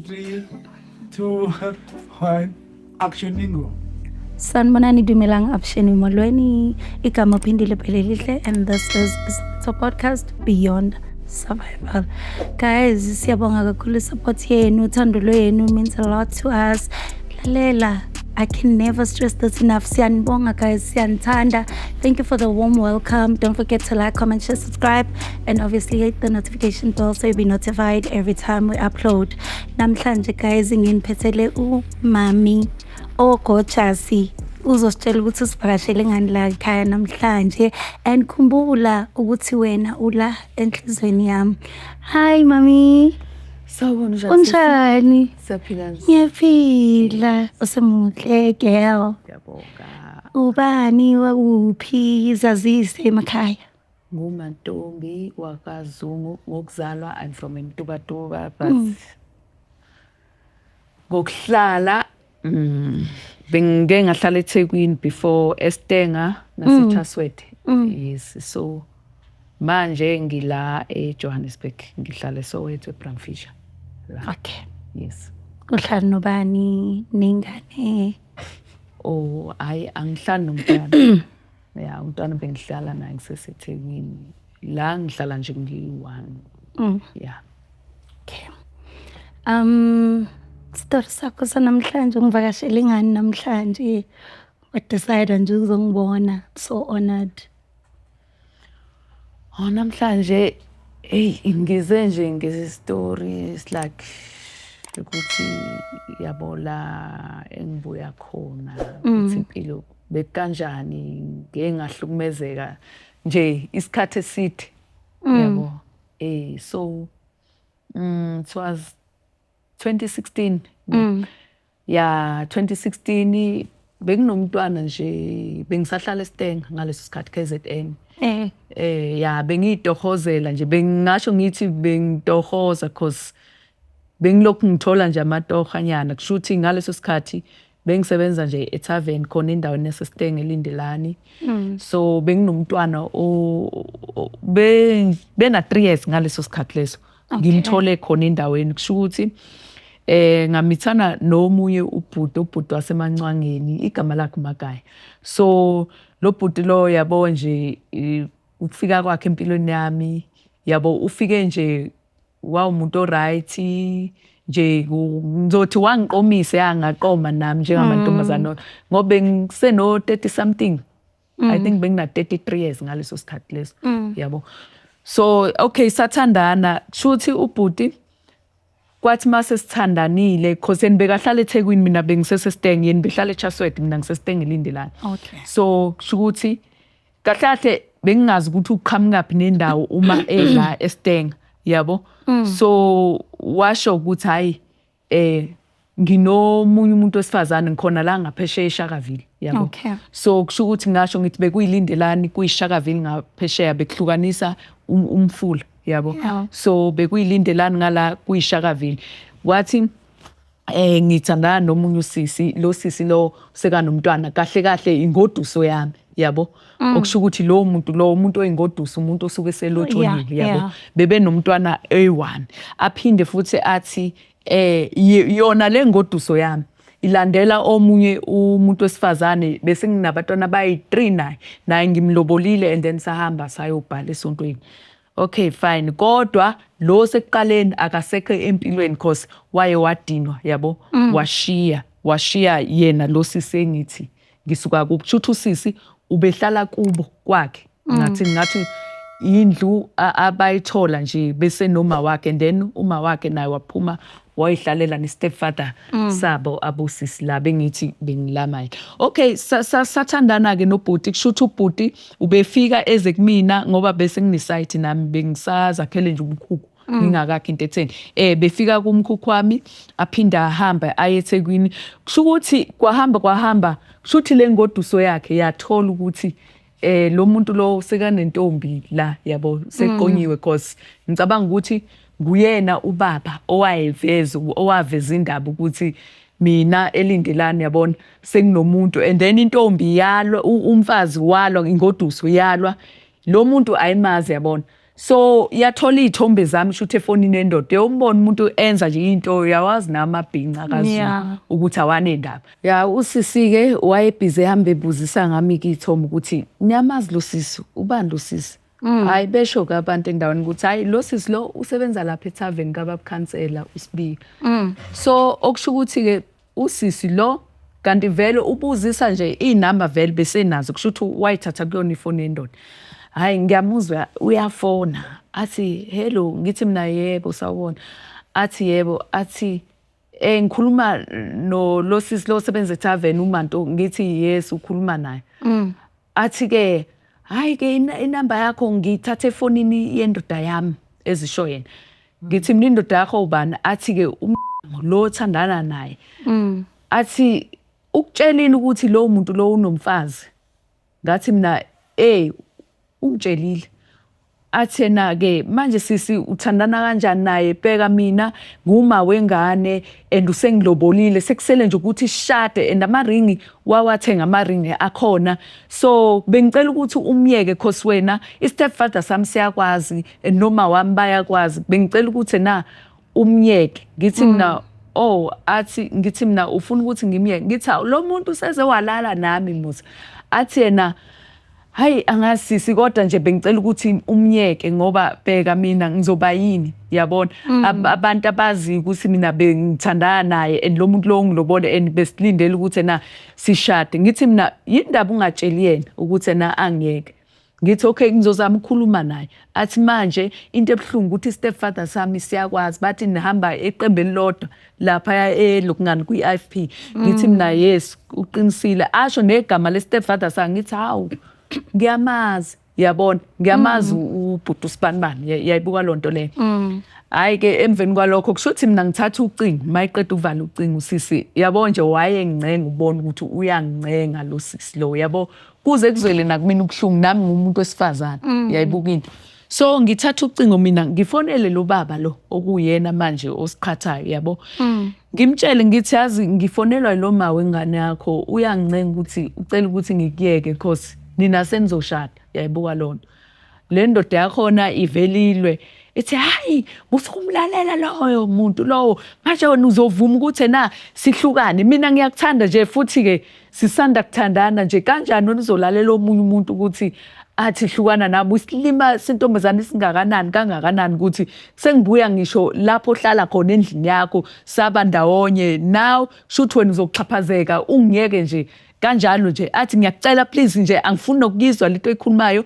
3, 2, 1, action ningo. Sanibonani, dumelang, avuxeni, molweni. Igama Phindile Phelelihle and this is the podcast Beyond Survival. Guys, siyabonga kakhulu support yenu, uthando lwenu means a lot to us. Lalela, I can never stress this enough. Siyanibonga guys, siyanithanda. Thank you for the warm welcome. Don't forget to like, comment, share, subscribe, and obviously hit the notification bell so you'll be notified every time we upload. Namhlanje guys, nginiphathele umami o-gorgeous uzositshela ukuthi usivakashele ngani la ekhaya namhlanje and khumbula ukuthi wena ula enhliziyweni yami. Hi mami. Sawubona, njani, sisi? Unjani? Siyaphila nje. Ngiyaphila. Usemuhle, girl. Ngiyabonga. Ubani, wakuphi, zazise emakhaya. Ngumantombi wakaZungu ngokuzalwa. I'm from Mtubatuba, but ngokuhlala bengike ngahlala eThekwini before, eStanger naseChatsworth. Yes, so manje ngila eJohannesburg, ngihlala eSoweto, eBraamfischer. La. Okay. Yes. Uhlala nobani, nengane? Oh, hayi, angihlali nomntwana. Ya, umntwana bengihlala naye ngiseseThekwini. La ngihlala nje ngiyi-one. Yeah. Okay. Story sakho sanamhlanje, ungivakashele ngani namhlanje? Wa-decide nje uzongibona. So honored. Oh, namhlanje hey, ngize nje ngezi-story, it's like ukuthi yabo la engibuya khona, ukuthi impilo bekukanjani, ngeke ngahlukumezeka nje isikhathi eside, yabo. So it was 2016. Ya, 2016 bekunomntwana nje, bengisahlala eStanger ngaleso sikhathi, KZN. Ya, bengiyitohozela nje, bengingasho ngithi bengitohoza cause bengilokhu ngithola nje amatohanyana. Kusho ukuthi ngaleso sikhathi bengisebenza nje etavern khona endaweni yaseStanger, eLindelani. So benginomntwana bena 3 years ngaleso sikhathi leso, ngimthole khona endaweni. Kusho ukuthi ngamithana nomunye ubhuti, ubhuti wasemancwangeni, igama lakhe uMagaya. So lo bhuti lo, yabo nje, ukufika kwakhe empilweni yami, yabo, ufike nje wawumuntu o-right nje, ngizothi wangiqomisa, yangaqoma nami njengamantombazane, ngoba bengiseno 30 something, I think bengina 33 years ngaleso sikhathi leso, yabo. So okay, sathandana. Kushuthi ubhuti kwathi mase sithandanile, cause yena bekahlala eThekwini, mina bengisese-Stanger, yena behlala eChatsworth, mina ngisese-Stanger eLindelani. So kusho ukuthi kahle kahle bengingazi ukuthi uqhamukaphi nendawo uma ela eStanger, yabo. So washo ukuthi hayi, nginomunye umuntu wesifazane ngikhona la ngaphesheya eShakaville, yabo. So kusho ukuthi ngasho ngithi bekuyiLindelani, kuyiShakaville ngaphesheya, bekuhlukanisa umfula, yabo. So bekuyiLindelani ngala, kuyiShakaville. Wathi ngithandana nomunye usisi, lo sisi lo sekanomntwana, kahle kahle ingoduso yami, yabo. Okusho ukuthi lo muntu lo, umuntu oyingoduso, umuntu osuke selotsholile, yabo. Bebe nomntwana eyi-one. Aphinde futhi athi yona le ngoduso yami ilandela omunye umuntu wesifazane, bese nginabantwana abayi-3 naye, naye ngimlobolile and then sahamba sayobhala esontweni. Okay, fine, kodwa lo sekuqaleni akasekho empilweni cause waye wadinwa, yabo, washiya yena lo sisi engithi ngisuka kubo. Kusho ukuthi usisi ubehlala kubo kwakhe, ngathi indlu abayithola nje bese noma wakhe, and then uma wakhe naye waphuma wayihlalela ne-stepfather sabo abosisi la bengithi bengilama yena. Okay, sathandana ke nobhuti. Kusho ukuthi ubhuti ubefika eze kumina ngoba bese ngine-site nami, bengisazakhele nje umkhukhu, ngingakakhi into etheni. Befika kumkhukhu wami, aphinde ahambe aye eThekwini. Kusho ukuthi kwahamba kwahamba, kusho ukuthi le ngoduso yakhe yathola ukuthi lo muntu lo sekanentombi la, yabo, seqonyiwe, cause ngicabanga ukuthi nguyena ubaba owayeveza, owaveza indaba ukuthi mina eLindelani, yabona, senginomuntu. And then intombi yalwa, umfazi walwa, ingoduso yalwa, lo muntu ayimazi, yabona. So yathola iy'thombe zami shuthi efonini yendoda. Uyombona umuntu enza nje into, uyawazi namabhinca kaZulu ukuthi awanendaba. Ya, usisi-ke wayebhizi ehamba ebuzisa ngami-ke iy'thombe ukuthi niyamazi lo sisi, ubani lo sisi? Hhayi, besho-ke abantu endaweni ukuthi hhayi, lo sisi lo usebenza lapha ethaveni kababukhansela uSibiya. So okusho ukuthi-ke usisi lo kanti vele ubuzisa nje iy'namba vele besenazo, kusho ukuthi wayithatha kuyona ifoni yendoda. Hhayi, ngiyamuzwa uyafona athi hello, ngithi mina yebo sawubona, athi yebo, athi ngikhuluma no lo sisi lo osebenza ethaveni uManto, ngithi yes ukhuluma naye. Athi-ke hhayi-ke inamba yakho ngiyithathe efonini yendoda yami, ezisho yena. Ngithi mina indoda yakho ubani? Athi-ke lo othandana naye. Athi ukutshelile ukuthi lowo muntu lo unomfazi. Ngathi mina ungitshelile. Athi yena-ke manje sisi uthandana kanjani naye? Bheka mina nguma wengane and usengilobolile, sekusele nje ukuthi sishade and amaringi wawathenga, amaringi akhona. So bengicela ukuthi umyeke cause wena i-stepfather sami siyakwazi and noma wami bayakwazi, bengicela ukuthi na umyeke. Ngithi mina oh, athi ngithi mina ufuna ukuthi ngimyeke? Ngithi lo muntu useze walala nami musa. Athi yena hayi angasisi, kodwa nje bengicela ukuthi umyeke ngoba bheka mina ngizoba yini, yabona. Abantu abazi ukuthi mina bengithandana naye and lo muntu lo ngilobole and besilindele ukuthi na sishade. Ngithi mina yindaba ungatsheli yena ukuthi na angiyeke? Ngithi okay, ngizozama ukukhuluma naye. Athi manje into ebuhlungu ukuthi i-stepfather sami siyakwazi, bathi nihamba eqembeni lodwa lapha elokungani kwi-IFP. Ngithi mina yes uqinisile, asho negama le-stepfather sami. Ngithi hawu ngiyamazi, yabona ngiyamazi ubhuti usibanibani, yayibuka lonto leyo. Hhayi ke emveni kwalokho kusho ukuthi mina ngithatha ucingo, mayiqeda ukuvala ucingo usisi, yabo nje wayengincenga, ubona ukuthi uyangincenga lo sisi lo, yabo kuze kuzwele nakumina ubuhlungu, nami ngumuntu wesifazane, yayibuka into. So ngithatha ucingo mina ngifonele lo baba lo okuyena manje osiqhathayo, yabo. Ngimtshele ngithi yazi ngifonelwa lo ma wengane yakho, uyangincenga ukuthi ucela ukuthi ngikuyeke cause nina senizoshada, yayibuka lonto. Le ndoda yakhona ivelilwe ithi hayi musukumlalela loyo muntu lowo, manje wena uzovuma ukuthi na sihlukane, mina ngiyakuthanda nje futhi ke sisanda kuthandana nje, kanjani wena uzolalela omunye umuntu ukuthi athi hlukana nami? Isilima sentombazane singakanani kangakanani ukuthi sengibuya ngisho lapho ohlala khona endlini yakho saba ndawonye, now shuthi wena uzokuxhaphazeka ungiyeke nje kanjalo nje. Athi ngiyakucela please nje angifuni nokuyizwa lento oyikhulumayo,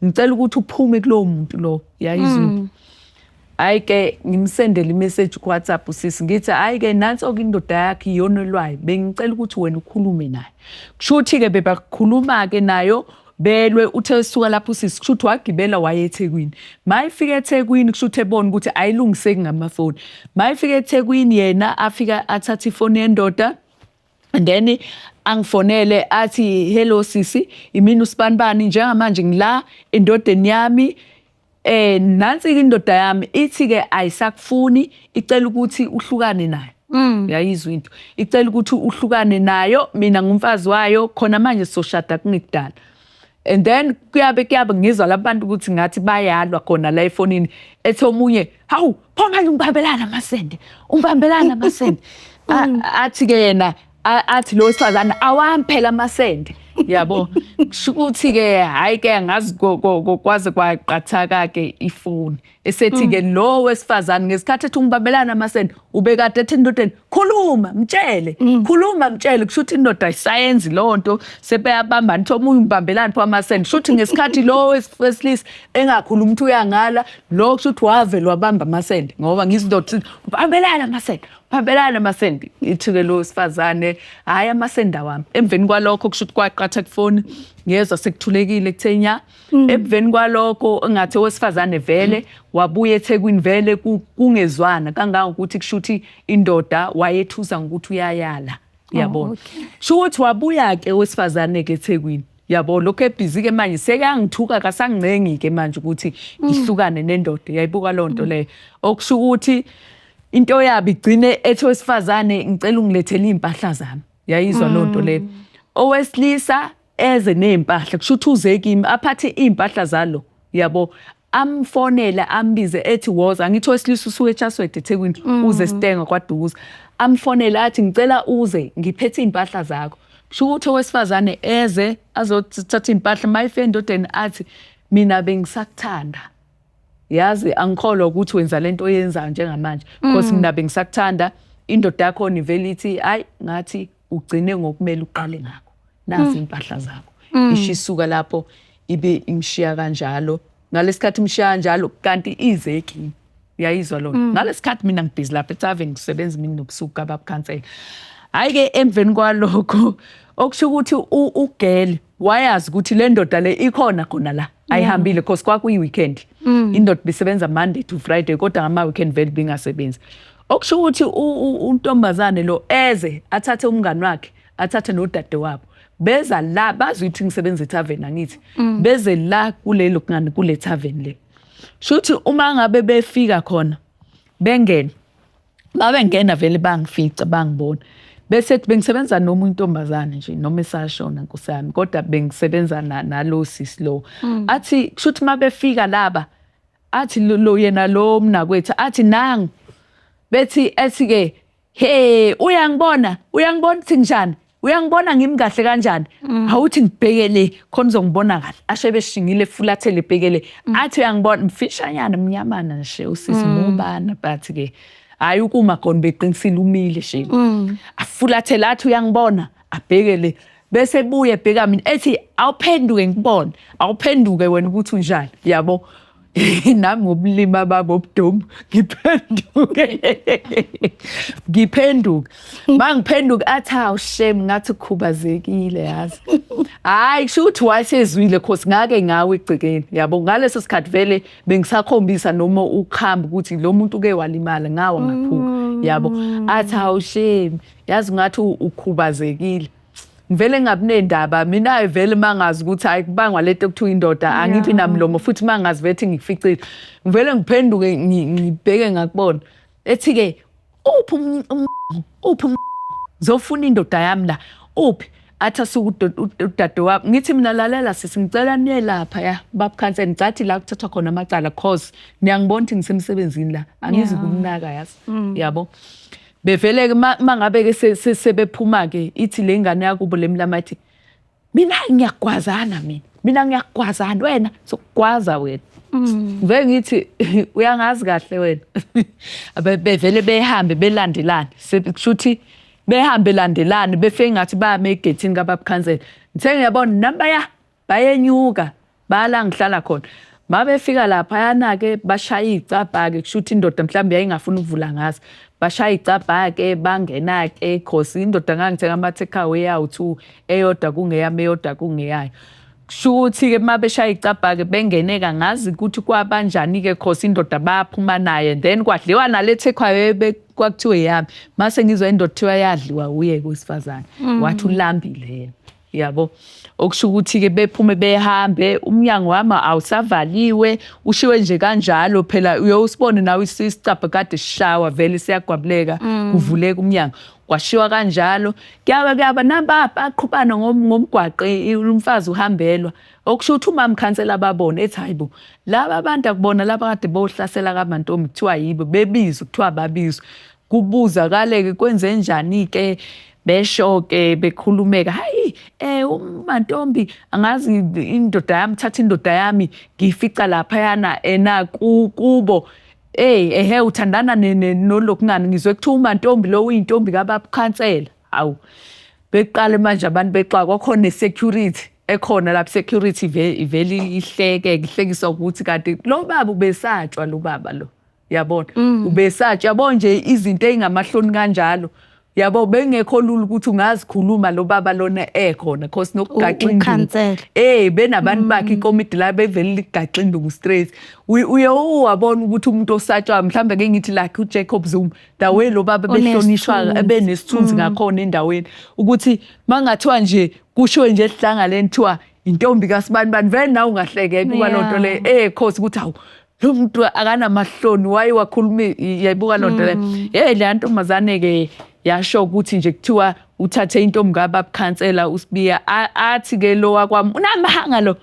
ngicela ukuthi uphume kulowo muntu lo, yayizwa. Hhayi ke ngimsendele imessage ku WhatsApp usisi, ngithi hhayi ke nanso-ke indoda yakhe iyona elwayo, bengicela ukuthi wena ukhulume naye. Kusho ukuthi-ke bebakhuluma-ke nayo belwe, uthe esuka lapho usisi kusho ukuthi wagibela waya eThekwini. Mayefika eThekwini kusho ukuthi ebona ukuthi ayilungiseki ngamafoni. Mayefika eThekwini yena afika athathe ifoni yendoda, and then angifonele athi hello sisi, imina usibanibani, njengamanje ngila endodeni yami, nansi indoda yami ithi ke ayisakufuni, icela ukuthi uhlukane nayo. Uyayizwa into, icela ukuthi uhlukane nayo, mina ngumfazi wayo khona manje sizoshada kungekudala. And then kuyabe ngizwa labantu ukuthi ngathi bayalwa khona la efonini, ethi omunye hawu pho manje ungibambelana amasende, ungibambelana amasende. Athi ke yena athi lo wesifazane awami phela amasende, yabo. Kusho ukuthi ke hayi ke angazi kwaze kwaqhathaka ke ifoni, esethi ke lo wesifazane ngesikhathi ethi ungibambelana amasende ubekade ethi endodeni khuluma mtshele, khuluma mtshele. Kusho ukuthi indoda ayisayenzi leyo nto, sebeyabambana ukuthi omunye umbambelani pho amasende. Kusho ukuthi ngesikhathi lo wesilisa engakhuluma ukuthi uyangala lo, kusho ukuthi wavele wabamba amasende, ngoba ngizindoda ukuthi ubambelana amasende, ubambelana amasende. Ithi-ke lo wesifazane hhayi amasende awami. Emveni kwalokho kusho ukuthi kwaqatha kufoni, ngiyezwa sekuthulekile kuthe nya. Emveni kwalokho engathi owesifazane vele wabuya eThekwini vele kungezwana kangangokuthi kusho ukuthi indoda wayethusa ngokuthi uyayala, yabona. Kusho ukuthi wabuya ke owesifazane ke eThekwini, yabo, lokho ebhizi ke manje sekangithuka kasangincengi ke manje ukuthi ngihlukane nendoda, yayibuka lonto leyo. Okusho ukuthi into yabo igcine ethi owesifazane ngicela ungilethele impahla zami, yayizwa lonto leyo. Owesilisa eze nezimpahla, kusho ukuthi uze kimi aphathe izimpahla zalo, yabo. Amfonele ambize ethi woza, angithi owesilisa usuke eChatsworth eThekwini uze Stanger kwaDukuza. Amfonele athi ngicela uze ngiphethe iy'mpahla zakho. Kusho ukuthi owesifazane eze azothatha iy'mpahla, mayefika endodeni athi mina bengisakuthanda. Yazi angikholwa ukuthi wenza lento oyenzayo njengamanje because mina bengisakuthanda. Indoda yakho ivele ithi hayi ngathi ugcine ngokumele uqale ngakho. Nazi impahla zakho. Ishisuka lapho ibe imshiya kanjalo. Ngalesikhathi imshiya kanjalo kanti ize kimi. Uyayizwa lona. Ngalesikhathi mina ngibhizi lapha ethaveni ngisebenza imini nobusuku kababa khansela. Hayi ke emveni kwalokho okusho ukuthi ugirl wayazi ukuthi le ndoda le ikhona khona la ayihambile because kwakuyi weekend. Indoda bisebenza Monday to Friday kodwa ngama weekend vele bingasebenzi. Okusho ukuthi untombazane lo eze athathe umngani wakhe athathe nodade wabo beza la bazi ukuthi ngisebenza ethaveni angithi beze la kulelo kungani kule tavern le. Shuthi uma ngabe befika khona bengena babengena vele bangifica bangibona bese bengisebenza noma intombazane nje noma esashona nkosi yami kodwa bengisebenza nalo sisi lo. Athi kushuthi mabefika laba athi lo yena lo mnakwethu athi nangu bethi ethi ke hey uyangibona uyangibona ukuthi njani uyangibona ngimi kahle kanjani awuthi ngibhekele khona uzongibona kahle ashe beshingile fulathele ebhekele athi uyangibona mfishanyana mnyamana nje usisi mubana but ke hayi ukuma khona beqinisile umile nje afulathele athi uyangibona abhekele bese buye ebheka mina ethi awuphenduke ngikubone awuphenduke wena ukuthi unjani yabo. Nami ngobulima babo obudomu ngiphenduke ngiphenduke mangiphenduka athi awu shame ngathi ukhubazekile yazi. Hayi kusho ukuthi wayesezwile cause ngake ngawe egcekeni yabo. Ngaleso sikhathi vele bengisakhombisa noma ukuhamba ukuthi lo muntu uke walimala ngawa ngaphuka yabo. Athi awu shame yazi ngathi ukhubazekile. Ngivele ngabi nendaba mina vele mangazi ukuthi hayi kubangwa lento ekuthiwa indoda angiphi namlomo futhi mangazi vethi ngikuficile ngivele ngiphenduke ngibheke ngakubona ethi ke uphi uphi ngizofuna indoda yami la uphi athi asuke udade wami ngithi mina lalela sisi ngicela niye lapha ya babukhansela ngicathi la kuthathwa khona amacala cause niyangibona ukuthi ngisemsebenzini la angizi kumnaka yazi yabo. Bevele ke mangabe ke sebephuma ke ithi le ngane yakubo lemlama ithi mina ngiyagwazana mina ngiyagwazana wena sokugwaza wena. Ngivele ngithi uyangazi kahle wena. Bevele behambe belandelana sekushuthi behambe landelana befike ngathi bayame egethini kababukhansela. Ngithe ngiyabona nambaya bayenyuka bala ngihlala khona. Mabefika lapha yana ke bashaya icabha ke kushuthi indoda mhlawumbe yayingafuni ukuvula ngazi. Bashaya icabha ke bangena ke cause indoda ngangithenga ama takeaway yawo 2 eyodwa kungeyami eyodwa kungeyayo. Kushuthi ke mabeshaya icabha ke bengeneka ngazi ukuthi kwabanjani ke cause indoda baphuma naye then kwadliwa nale takeaway kwakuthiwe yami. Mase ngizwa indoda kuthiwa yadliwa uye kowesifazane wathi ulambile yena. Yabo okusho ukuthi ke bephume behambe umnyango wami awusavaliwe ushiwe nje kanjalo phela uyosibone nawe isicabha kade sishawa vele siyagwabuleka kuvuleka umnyango kwashiwa kanjalo kuyaba kuyaba namba baqhubana ngomgwaqo umfazi uhambelwa okusho ukuthi umama khansela babone ethi hayibo laba abantu akubona laba kade bohlasela kaMantombi kuthiwa yibo bebizwa kuthiwa babizwa kubuza kaleke kwenze njani ke besho ke bekhulumeka hayi uMantombi angazi indoda yami thatha indoda yami ngifica lapha yana ena kubo ehe uthandana nolokungani ngizwe kuthiwa uMantombi lo uyintombi kababukhansela. Hawu beqale manje abantu bexaka kwakhona nesecurity ekhona lapha security ivele ihleke ihlekiswa ukuthi kanti lo baba ubesatshwa lo baba lo yabona ubesatsha yabo nje izinto ezingamahloni kanjalo yabo bengekho lula ukuthi ungazikhuluma lo baba lona ekhona cause nokugaxa induku benabantu bakhe ikomiti la bevele ligaxa induku straight uye wabona ukuthi umuntu osatshwa mhlambe ke ngithi like uJacob Zuma the way lo baba behlonishwa ebenesithunzi ngakhona endaweni ukuthi mangathiwa nje kushiwe nje esihlangaleni kuthiwa intombi kaSibani bani vele nawe ungahlekeka kuba lonto le cause ukuthi hawu lo muntu akanamahloni waye wakhuluma yayibuka lonto le. Hey le ntombazane ke yasho ukuthi nje kuthiwa uthathe intombi kababukhansela uSibiya athi ke lo wakwami unamanga lo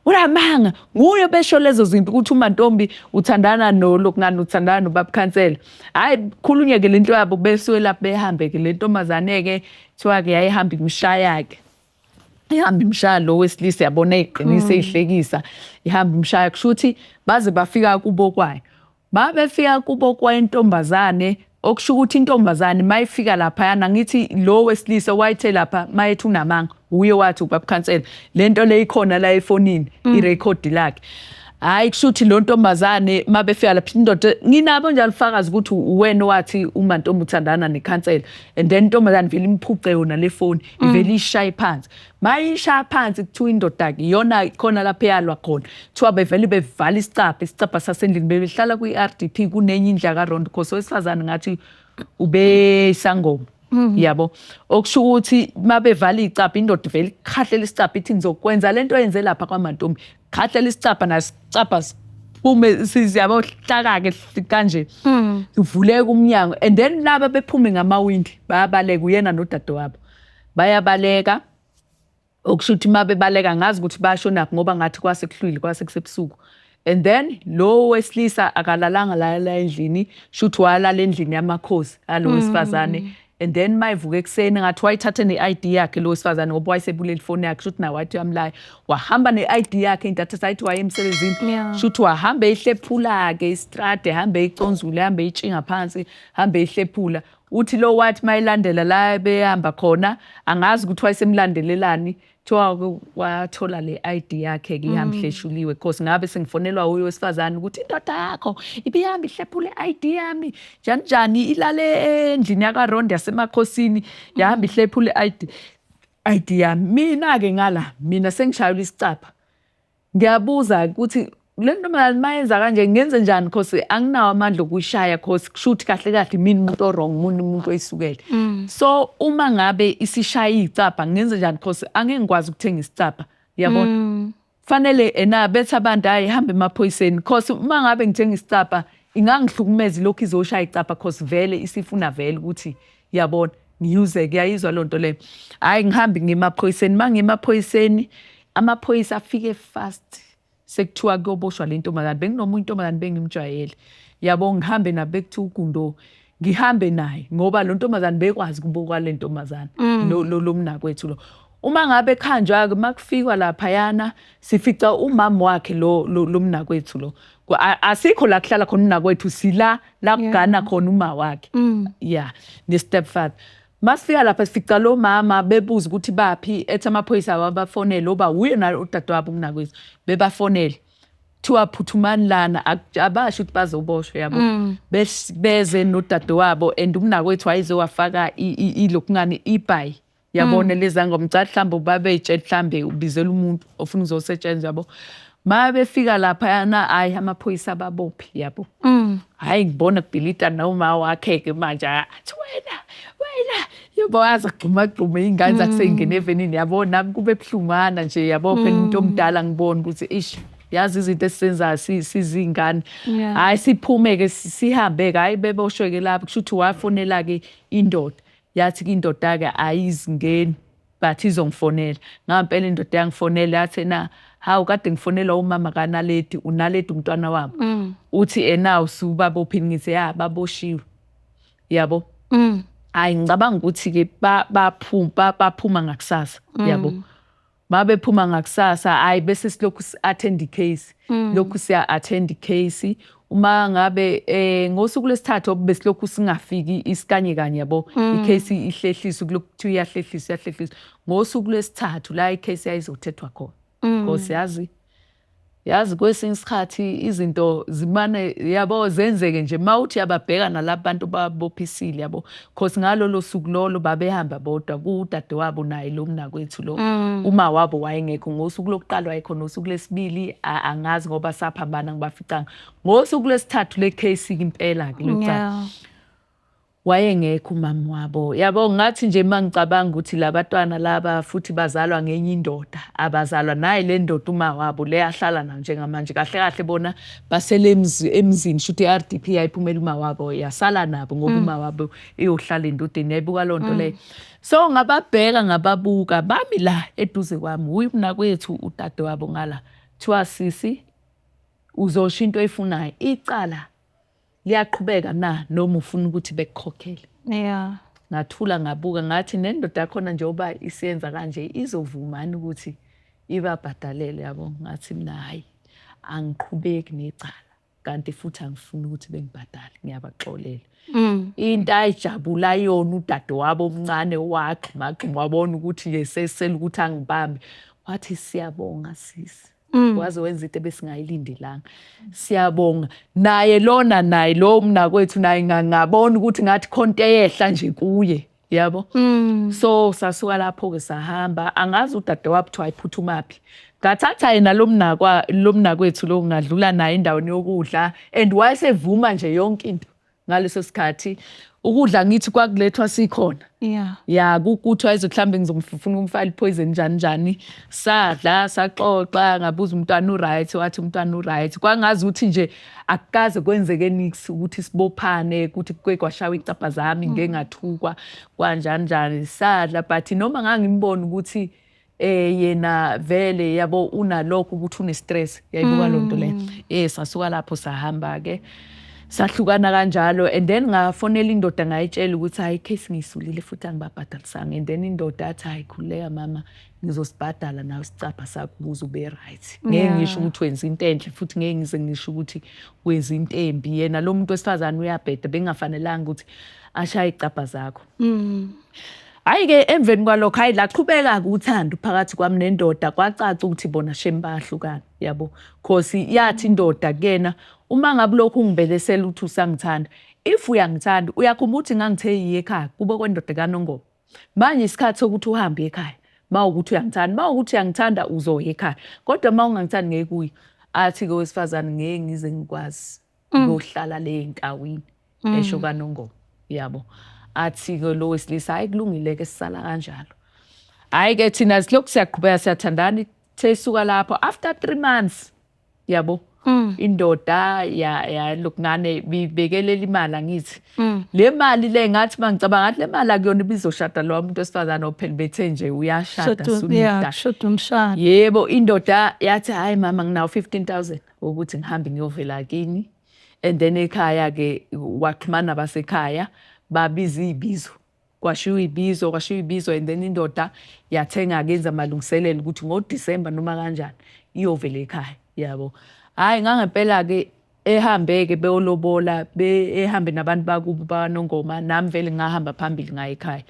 Unamanga, nguye besho lezo zinto ukuthi uMantombi uthandana nolokungani, uthandana nobaba khansela. Hhayi, khulunywe-ke le nto yabo, besuke lapho behambe-ke. Le ntombazane-ke kuthiwa-ke yayihamba imshaya-ke. Ihamba imshaya lo wesilisa, yabona, eyiqinisa, eyihlekisa, ihamba imshaya. Kusho ukuthi baze bafika kubo kwayo. Babefika kubo kwentombazane, okusho ukuthi intombazane mayifika laphayana, ngithi lo wesilisa wayethe lapha mayethi unamanga, uye wathi ubaba khansela, le nto le ikhona la efonini, irekhodi lakhe. Hhayi, kusho ukuthi lo ntombazane mabefika lapha, indoda nginabo njalo ufakazi ukuthi uwena owathi uMantombi uthandana nekhansela, and then intombazane vele imphuce yona le foni, ivele ishaye phansi. Mayishaya phansi, kuthiwa indoda-ke iyona khona lapho eyalwa khona. Kuthiwa bevele bevala isicabha, isicabha sasendlini, bebehlala kwi-R_D_P, kunenye indlu yakaRondo, cause owesifazane ngathi ubesangoma, yabo. Okusho ukuthi mabevala iy'cabha, indoda ivele ikhahlela isicabha, ithi ngizokwenza lento oyenze lapha kwaMantombi. Khahlela isicabha, nasicabha siphume, yabo, hlaka-ke kanje. Uvuleka umnyango and then laba bephume ngamawindi bayabaleka, uyena nodadewabo. Bayabaleka. Okusho ukuthi uma bebaleka, ngazi ukuthi bashonaphi, ngoba ngathi kwase kuhlwile, kwase kusebusuku. And then lo wesilisa akalalanga la la endlini, shuthi walala endlini yamakhosi alo wesifazane. And then mayivuka ekuseni, ngathi wayithathe ne-I_D yakhe lo wesifazane, ngoba wayesebulela ifoni yakhe, shuthi naye wathi uyamlaya. Wahamba ne-I_D yakhe intatha sayithi waye emsebenzini. Shuthi wahamba eyihlephula-ke istrade, ehambe eyiconzula, ehambe eyitshinga phansi, hambe eyihlephula. Uthi lo wathi mayilandela la ebehamba khona, angazi ukuthi wayesemlandelelani, kuthiwa wathola le ID yakhe-ke ihamba ihleshuliwe, cause ngabe sengifonelwa uye wesifazane ukuthi indoda yakho ibihamba ihlephula i-ID yami njani njani, ilale endlini yakaRondo yasemakhosini, yahamba ihlephula i-ID yami. Mina-ke ngala, mina sengishayelwa isicabha, ngiyabuza ukuthi le ntombazane mayenza kanje ngenze njani, cause anginawo amandla okuyishaya, cause kusho ukuthi kahle kahle imina umuntu o-wrong, umuntu umuntu oyisukele. So uma ngabe isishaya iy'cabha ngenze njani, cause angeke ngikwazi ukuthenga isicabha, yabona. Fanele ena bethi abantu, hhayi, hambe emaphoyiseni, cause uma ngabe ngithenga isicabha ingangihlukumeza ilokhu izoshaya icabha, cause vele isifuna vele ukuthi, yabona, ngiyuze kuyayizwa loo nto leyo. Hhayi, ngihambe ngiye emaphoyiseni. Uma ngiye emaphoyiseni, amaphoyisa afike fast, sekuthiwa kuyoboshwa le ntombazane. Benginomunye intombazane bengimjwayele, yabo, ngihambe nabo, bekuthiwa uGundo, ngihambe naye ngoba lo ntombazane bekwazi kubo kwale ntombazane, lo lo mnakwethu lo. Uma ngabe kuhanjwa-ke, uma kufikwa laphayana, sifica umama wakhe lo lo mnakwethu lo. Asikho la kuhlala khona umnakwethu, sila la kugana khona uma wakhe, ya, ne-stepfather. Masifika lapha sifica lo mama, bebuza ukuthi baphi, ethi amaphoyisa awabafonele, oba uye udadewabo umnakwethu bebafonele, kuthiwa phuthumani lana, abasho ukuthi bazoboshwa, yabo. Beze nodadewabo and umnakwethu wayize wafaka ilokungani ibhayi, yabona, leza ngoma cha, mhlawumbe babey'tshela mhlambe ubizela umuntu ofuna uzosetshenzwa, yabo. Ma befika laphayana, hhayi, amaphoyisa ababophi, yabo. Hhayi, ngibona kubhilita noma wakhe-ke manje, athi wena wena, yabo, aze agxumagxume, iy'ngane zakhe sey'ngene evenini, yabo. Nami kube buhlungwana nje, yabo, phela umuntu omdala, ngibona ukuthi ish, yazi izinto esizenzayo sizingane. Hhayi, siphume-ke sihambe-ke, hhayi, beboshwe-ke lapho. Kusho ukuthi wafonela-ke indoda, yathi-ke indoda-ke ayizingeni but izongifonela. Ngampela indoda yangifonela, yathi ena, hawu, kade ngifonelwa umama kaNaledi, uNaledi umntwana wabo, uthi ena usubabophile. Ngithi ya, baboshiwe, yabo. Hhayi, ngicabanga ukuthi-ke baphuma ngakusasa, yabo. Mabephuma ngakusasa, hhayi, bese silokhu si-attend i-case, lokhu siya-attend i-case. Uma ngabe ngosuku lwesithathu besilokhu singafiki isikanye kanye, yabo, i-case ihlehliswe, kulokhu kuthiwa iyahlehliswa, iyahlehliswa. Ngosuku lwesithathu la i-case yayizothethwa khona, Nkosi, yazi yazi kwesinye isikhathi izinto zimane, yabo, zenzeke nje uma uthi uyababheka nalaba bantu babophisile, yabo, cause ngalolo suku lolo babehamba bodwa kudadewabo naye lo mnakwethu lo. Uma wabo wayengekho ngosuku lokuqala, wayekhona ngosuku lwesibili, angazi ngoba saphambana, ngibaficanga ngosuku lwesithathu le case impela-ke locala. Wayengekho umama wabo, yabo. Ngathi nje uma ngicabanga ukuthi labatwana laba futhi bazalwa ngenye indoda, abazalwa naye le ndoda uma wabo le ahlala nayo njengamanje. Kahle kahle bona basele emzini, shuthi i-R_D_P yayiphumela uma wabo, yasala nabo ngoba uma wabo iyohlala endodeni, yayibuka loo nto leyo. So ngababheka, ngababuka bami la eduze kwami, uye umnakwethu, udadewabo ngala. Kuthiwa sisi uzosho into oyifunayo, icala liyaqhubeka na noma ufuna ukuthi bekukhokhele? Yeah. Ngathula ngabuka ngathi nendoda yakhona njengoba isiyenza kanje izovumani ukuthi ibabhadalele yabo. Ngathi mina hhayi angiqhubeki necala kanti futhi angifuni ukuthi bengibhadale, ngiyabaxolela. Into ayijabula yona udadewabo omncane wagxumagxuma wabona ukuthi nje sesele ukuthi angibambe, wathi siyabonga sisi. Waze wenza into ebesingayilindelanga. Siyabonga. Naye lona naye lo mnakwethu naye ngabona ukuthi ngathi khona into eyehla nje kuye, yabo. So sasuka lapho-ke sahamba, angazi udadewabo kuthiwa wayephuthumaphi. Ngathatha yena lo mnakwa lo mnakwethu lo ngadlula naye endaweni yokudla and wayesevuma nje yonke into ngaleso sikhathi. Ukudla ngithi kwakulethwa sikhona. Yeah. Ya kukuthi wayezothi mhlambe ngizomfuna ukumfaka i-poison njani njani. Sadla saxoxa ngabuza umntwana u-right, wathi umntwana u-right. Kwangazi ukuthi nje akukaze kwenzeke niks ukuthi sibophane ukuthi kuke kwashawa iy'cabha zami ngike ngathukwa kwanjani njani. Sadla but noma ngangimbona ukuthi yena vele yabo unalokho ukuthi une-stress, yayibuka loo nto leyo. Sasuka lapho sahamba ke sahlukana kanjalo and then ngafonela indoda ngayitshela ukuthi hayi case ngiyisulile futhi angibabhadalisanga and then indoda yathi hayi khululeka mama ngizosibhadala nawe isicabha sakho ukuze ube right. Ngeke ngisho ukuthi wenza into enhle futhi ngeke ngize ngisho ukuthi wenza into embi. Yena lo muntu wesifazane uyabheda, bengafanelanga ukuthi ashaye iy'cabha zakho. Hhayi-ke emveni kwalokho hhayi laqhubeka-ke uthando phakathi kwami nendoda, kwacaca ukuthi bona shame bayahlukana yabo. Cause yathi indoda kuyena uma ngabe ulokhu ungibelesela ukuthi usangithanda, if uyangithanda uyakhumbula ukuthi ngangithe yiya ekhaya kubo kwendoda kaNongoma. Manje isikhathi sokuthi uhambe ekhaya uma wukuthi uyangithanda, uma wukuthi uyangithanda uzoya ekhaya kodwa uma ungangithandi ngeke uye. Athi-ke owesifazane ngeke ngize ngikwazi ukuyohlala le ey'nkawini esho kaNongoma yabo. Athi-ke lo wesilisa hhayi kulungile-ke sisala kanjalo. Hhayi-ke thina silokhu siyaqhubeka siyathandana ithe isuka lapho after 3 months yabo indoda yalokhu ngane bibekelela imali angithi. Le mali le ngathi mangicabanga ngathi le mali akuyona ibizoshada lo muntu wesifazane ophela bethe nje uyashada Yeah, shoda umshado. Yebo indoda yathi hayi mama nginawo 15,000 ukuthi ngihambe ngiyovela kini. And then ekhaya ke waxhumana nabasekhaya babiza ibizo. Kwashiwo ibizo, kwashiwo ibizo and then indoda yathenga ke yenza amalungiselelo ukuthi ngoDisemba noma kanjani iyovela ekhaya yabo. Hhayi ngangempela ke ehambe ke beyolobola ehambe nabantu bakubo bakaNongoma nami vele ngahamba phambili ngaya ekhaya.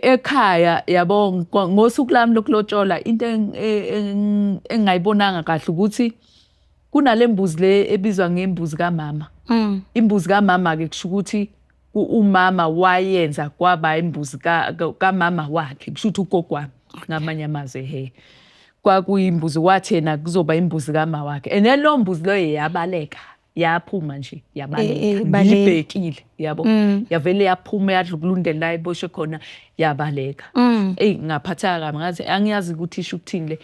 Ekhaya yabo ngosuku lami lokulotshola into engingayibonanga kahle ukuthi kunale mbuzi le ebizwa ngembuzi kamama. Imbuzi kamama ke kusho ukuthi umama wayenza kwaba imbuzi kamama wakhe, kusho ukuthi ugogo wami ngamanye amazwi ehe. Kwakuyimbuzi wathi yena kuzoba imbuzi kama wakhe and then lo mbuzi loyo yabaleka yaphuma nje yabaleka ngiyibhekile yabo. Yavele yaphuma yadla ukulundela la iboshwe khona yabaleka. Eyi ngaphatheka kabi ngathi angiyazi ukuthi isho ukuthini le.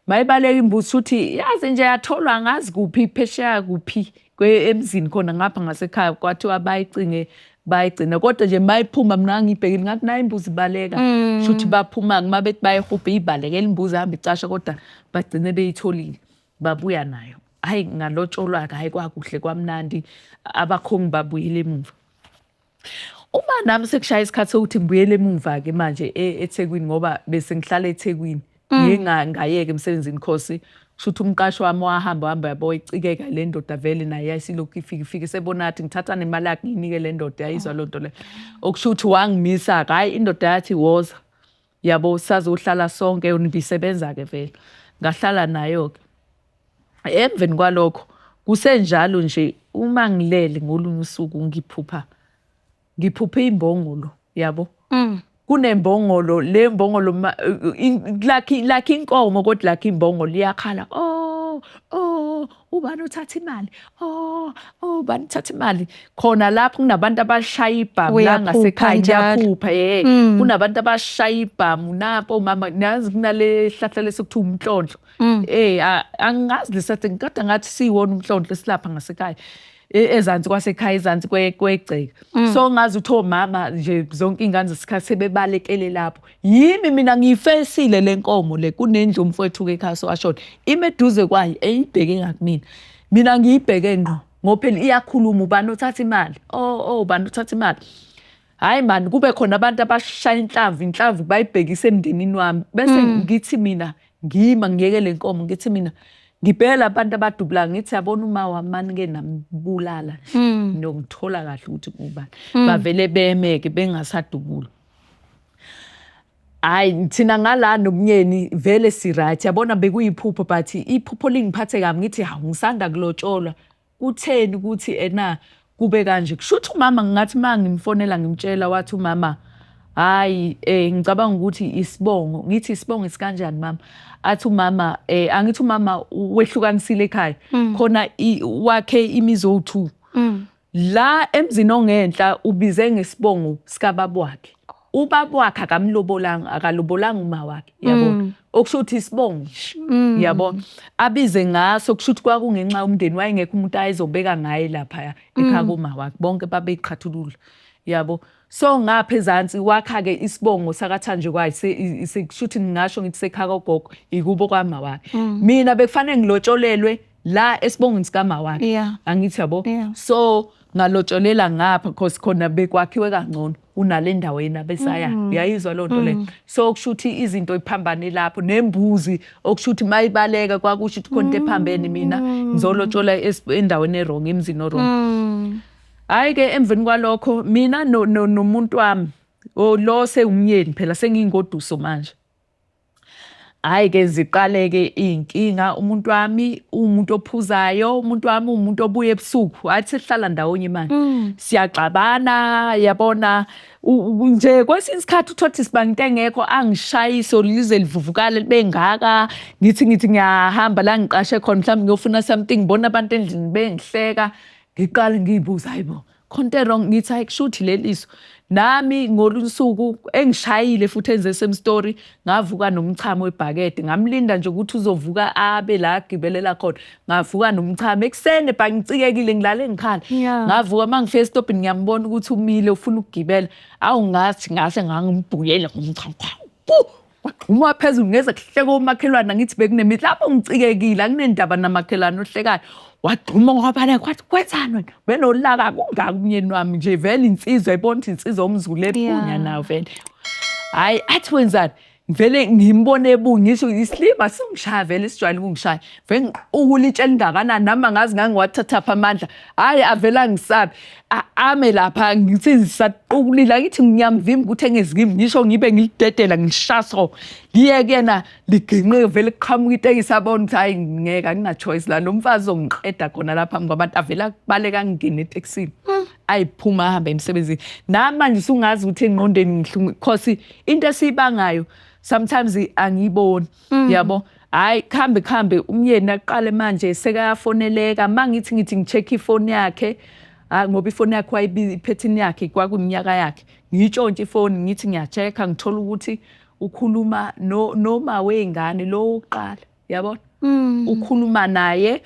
Mayibaleka imbuzi uthi yazi nje yatholwa angazi kuphi phesheya kuphi emzini khona ngapha ngasekhaya kwathiwa bayicinge bayigcina kodwa nje mayiphuma mina ngibhekile ngathi nayi imbuzi ibaleka. Shuthi baphuma uma bethi bayihubha ibalekela imbuzi hamba icasha kodwa bagcine beyitholile babuya nayo. Hhayi ngalotsholwa-ke hhayi kwakuhle kwamnandi abakhongi babuyele emuva. Uma nami sekushaya isikhathi sokuthi ngibuyele emuva-ke manje eThekwini ngoba bese ngihlala eThekwini. Ngiye ngayeka emsebenzini cause kusho ukuthi umqashi wami wahamba wahamba yabo icikeka le ndoda vele naye yayisilokhu ifika ifike sebona ngathi ngithatha nemali yakhe ngiyinike le ndoda yayizwa loo nto leyo. Okusho ukuthi wangimisa-ke hhayi indoda yathi woza yabo sazohlala sonke yona ibisebenza-ke vele. Ngahlala nayo-ke. Emveni kwalokho kusenjalo nje uma ngilele ngolunye usuku ngiphupha ngiphuphe imbongolo yabo. Kunembongolo le mbongolo lakhe inkomo kodwa lakhe imbongolo iyakhala oh oh ubani uthatha imali oh oh ubani uthatha imali khona lapho kunabantu abashaya ibhamu la ngasekhaya ngiyaphupha ye kunabantu abashaya ibhamu napo mama nazi kunale hlahla lesikuthiwa umnhlonhlo. Angazi lesathi kodwa ngathi siyiwona umnhlonhlo esilapha ngasekhaya. Ezansi kwasekhaya, ezansi kwegceke. So ngazi ukuthi omama nje, zonke iy'ngane zesikhathi sebebalekele lapho. Yimi mina ngiyifesile le nkomo le. Kunendlu umfowethu-ke ekhaya sowashona, ime eduze kwayo, eyibheke ngakumina. Mina ngiyibheke ngqo, ngoba phela iyakhuluma, ubani othatha imali, oh, ubani othatha imali. Hhayi mani, kube khona abantu abashaya inhlamvu, inhlamvu bayibhekise emndenini wami. Bese ngithi mina ngima ngiyeke le nkomo, ngithi mina ngibheke abantu abadubulayo, ngithi yabona uma wami mani-ke nambulala nje, niyongithola kahle ukuthi ngubani. Bavele beme-ke bengasadubuli. Hhayi, thina ngala nomnyeni vele si-right, yabona bekuyiphupho, but iphupho lingiphathe kabi. Ngithi hawu, ngisanda kulotsholwa, kutheni ukuthi ena kube kanje? Kusho ukuthi umama, ngingathi uma ngimfonela ngimtshela, wathi umama, hhayi, ngicabanga ukuthi isibongo. Ngithi isibongo esikanjani, mama? Athi umama, angithi umama wehlukanisile ekhaya khona, wakhe imizi owu-two. La emzini ongenhla ubize ngesibongo sikababa wakhe. Ubaba wakhe akamlobolanga, akalobolanga uma wakhe, yabo, okusho ukuthi isibongo nje, yabo, abize ngaso. Kusho ukuthi kwakungenxa yomndeni, wayengekho umuntu ayezobeka ngaye laphaya ekhaya koma wakhe, bonke babeyiqhathulula, yabo. So ngapha ezansi wakha-ke isibongo sakaThanjekwayo, kusho ukuthi ngingasho ngithi sekhaya kogogo, ikubo kwama wakhe. Mina bekufanele ngilotsholelwe la esibongweni sikama wakhe, angithi yabo? So ngalotsholela ngapha because khona bekwakhiwe kangcono kunale ndawo yena besaya. Uyayizwa leyo nto leyo? So kusho ukuthi izinto iphambane lapho nembuzi, okusho ukuthi mayibaleka kwakusho ukuthi khona into ephambene. Mina ngizolotshola endaweni e-wrong, emzini o-wrong. Hhayi-ke, emveni kwalokho mina nomuntu wami, lo sewumyeni phela, sengiyingoduso manje. Hhayi-ke, ziqale-ke iy'nkinga. Umuntu wami uwumuntu ophuzayo, umuntu wami uwumuntu obuya ebusuku. Hhayi, sesihlala ndawonye manje. Siyaxabana, yabona, nje kwesinye isikhathi uthole ukuthi sibanga into engekho, angishayise lize livuvukale libe ngaka. Ngithi ngiyahamba la ngiqashe khona, mhlawumbe ngiyofuna something, ngibona abantu endlini bengihleka. Ngiqale ngiy'buze, hayi bo, khona into e-wrong. Ngithi hhayi, kushuthi leli so. Nami ngolunye usuku engishayile futhi enze same story, ngavuka nomchamo webhakede. Ngamlinda nje ukuthi uzovuka abe la agibelela khona. Ngavuka nomchamo ekuseni bha, ngicikekile, ngilale ngikhala. Ngavuka, uma ngifika esitobhini ngiyambona ukuthi umile ufuna ukugibela. Awu, ngathi ngase ngangimbhuyela ngomchamo. Wagxuma phezulu, ngeze kuhleka omakhelwane. Angithi bekunemithi lapho, ngicikekile, anginendaba namakhelwane ohlekayo. Wagxuma wabaleka, wathi kwenzani wena? Benolaka kungaka umyeni wami nje, vele insizwa, ayibona ukuthi insizwa umZulu ephunya nayo vele. Hhayi, athi wenzani? Ngivele ngimbone ebuya, ngisho isilima singishaya vele, sijwayele ukungishaya. Vele ngiqukula itshe elingakanani, nami angazi ngangiwathathaphi amandla. Hhayi, avele angisabi. Ame lapha, ngithi ngisaqukulile, angithi ngiyamvimba ukuthi engezi kimi, ngisho ngibe ngilidedela ngilishaya so. Liye kuyena liginqike, vele kuqhamuka itekisi, abone ukuthi hhayi, ngeke, angina-choice la, lo mfazi uzongiqeda khona lapha phambi kwabantu. Avele abaleka angene etekisini. Ayiphuma ahambe emsebenzini. Nami manje usungazi ukuthi engqondweni ngihlungu because into esiyibangayo sometimes angiyiboni, yabo. Hhayi, kuhambe kuhambe, umyeni aqale manje sekayafoneleka. Uma ngithi ngi-check ifoni yakhe, hhayi, ngoba ifoni yakhe iphethini yakhe kwakuyiminyaka yakhe. Ngiyitshontshe ifoni, ngithi ngiya-check-a, ngithola ukuthi ukhuluma noma wey'ngane lo wokuqala, yabona? Ukhuluma naye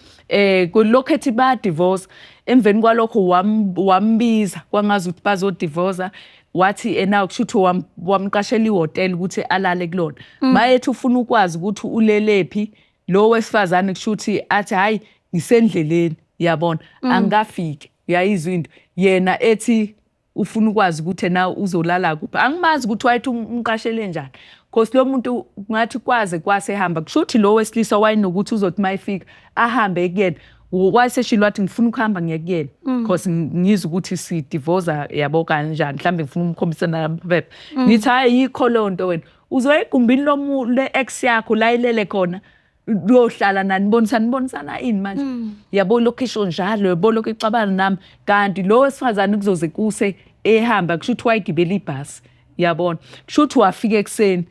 kulokhu ethi baya-divorce. Emveni kwalokho wambiza kwangazi ukuthi bazodivosa, wathi ena kusho ukuthi wamqashela ihhotela ukuthi alale kulona. Mayethi ufuna ukwazi ukuthi ulelephi lo wesifazane, kusho ukuthi athi hhayi, ngisendleleni, yabona, angikafiki. Uyayizwa into? Yena ethi ufuna ukwazi ukuthi ena uzolala kuphi. Angimazi ukuthi wayethi umqashele njani. Cause lo muntu ngathi kwaze kwase ehamba, kusho ukuthi lo wesilisa wayenokuthi uzothi uma efika ahambe kuyena. Wayeseshilo wathi ngifuna ukuhamba ngiye kuyena cause ngizwe ukuthi sidivoza, yabo, kanjani, mhlawumbe ngifuna ukumkhombisa namaphepha. Ngithi hhayi, yikho leyo nto, wena uzoya egumbini le-ex yakho la ilele khona, uyohlala nani, nibonisana, nibonisana ini manje, yabo? Lokhu isho njalo, yabo, lokhu ixabana nami, kanti lo wesifazane kuzoze kuse ehamba, kusho ukuthi wayegibela ibhasi, yabona, kusho ukuthi wafika ekuseni,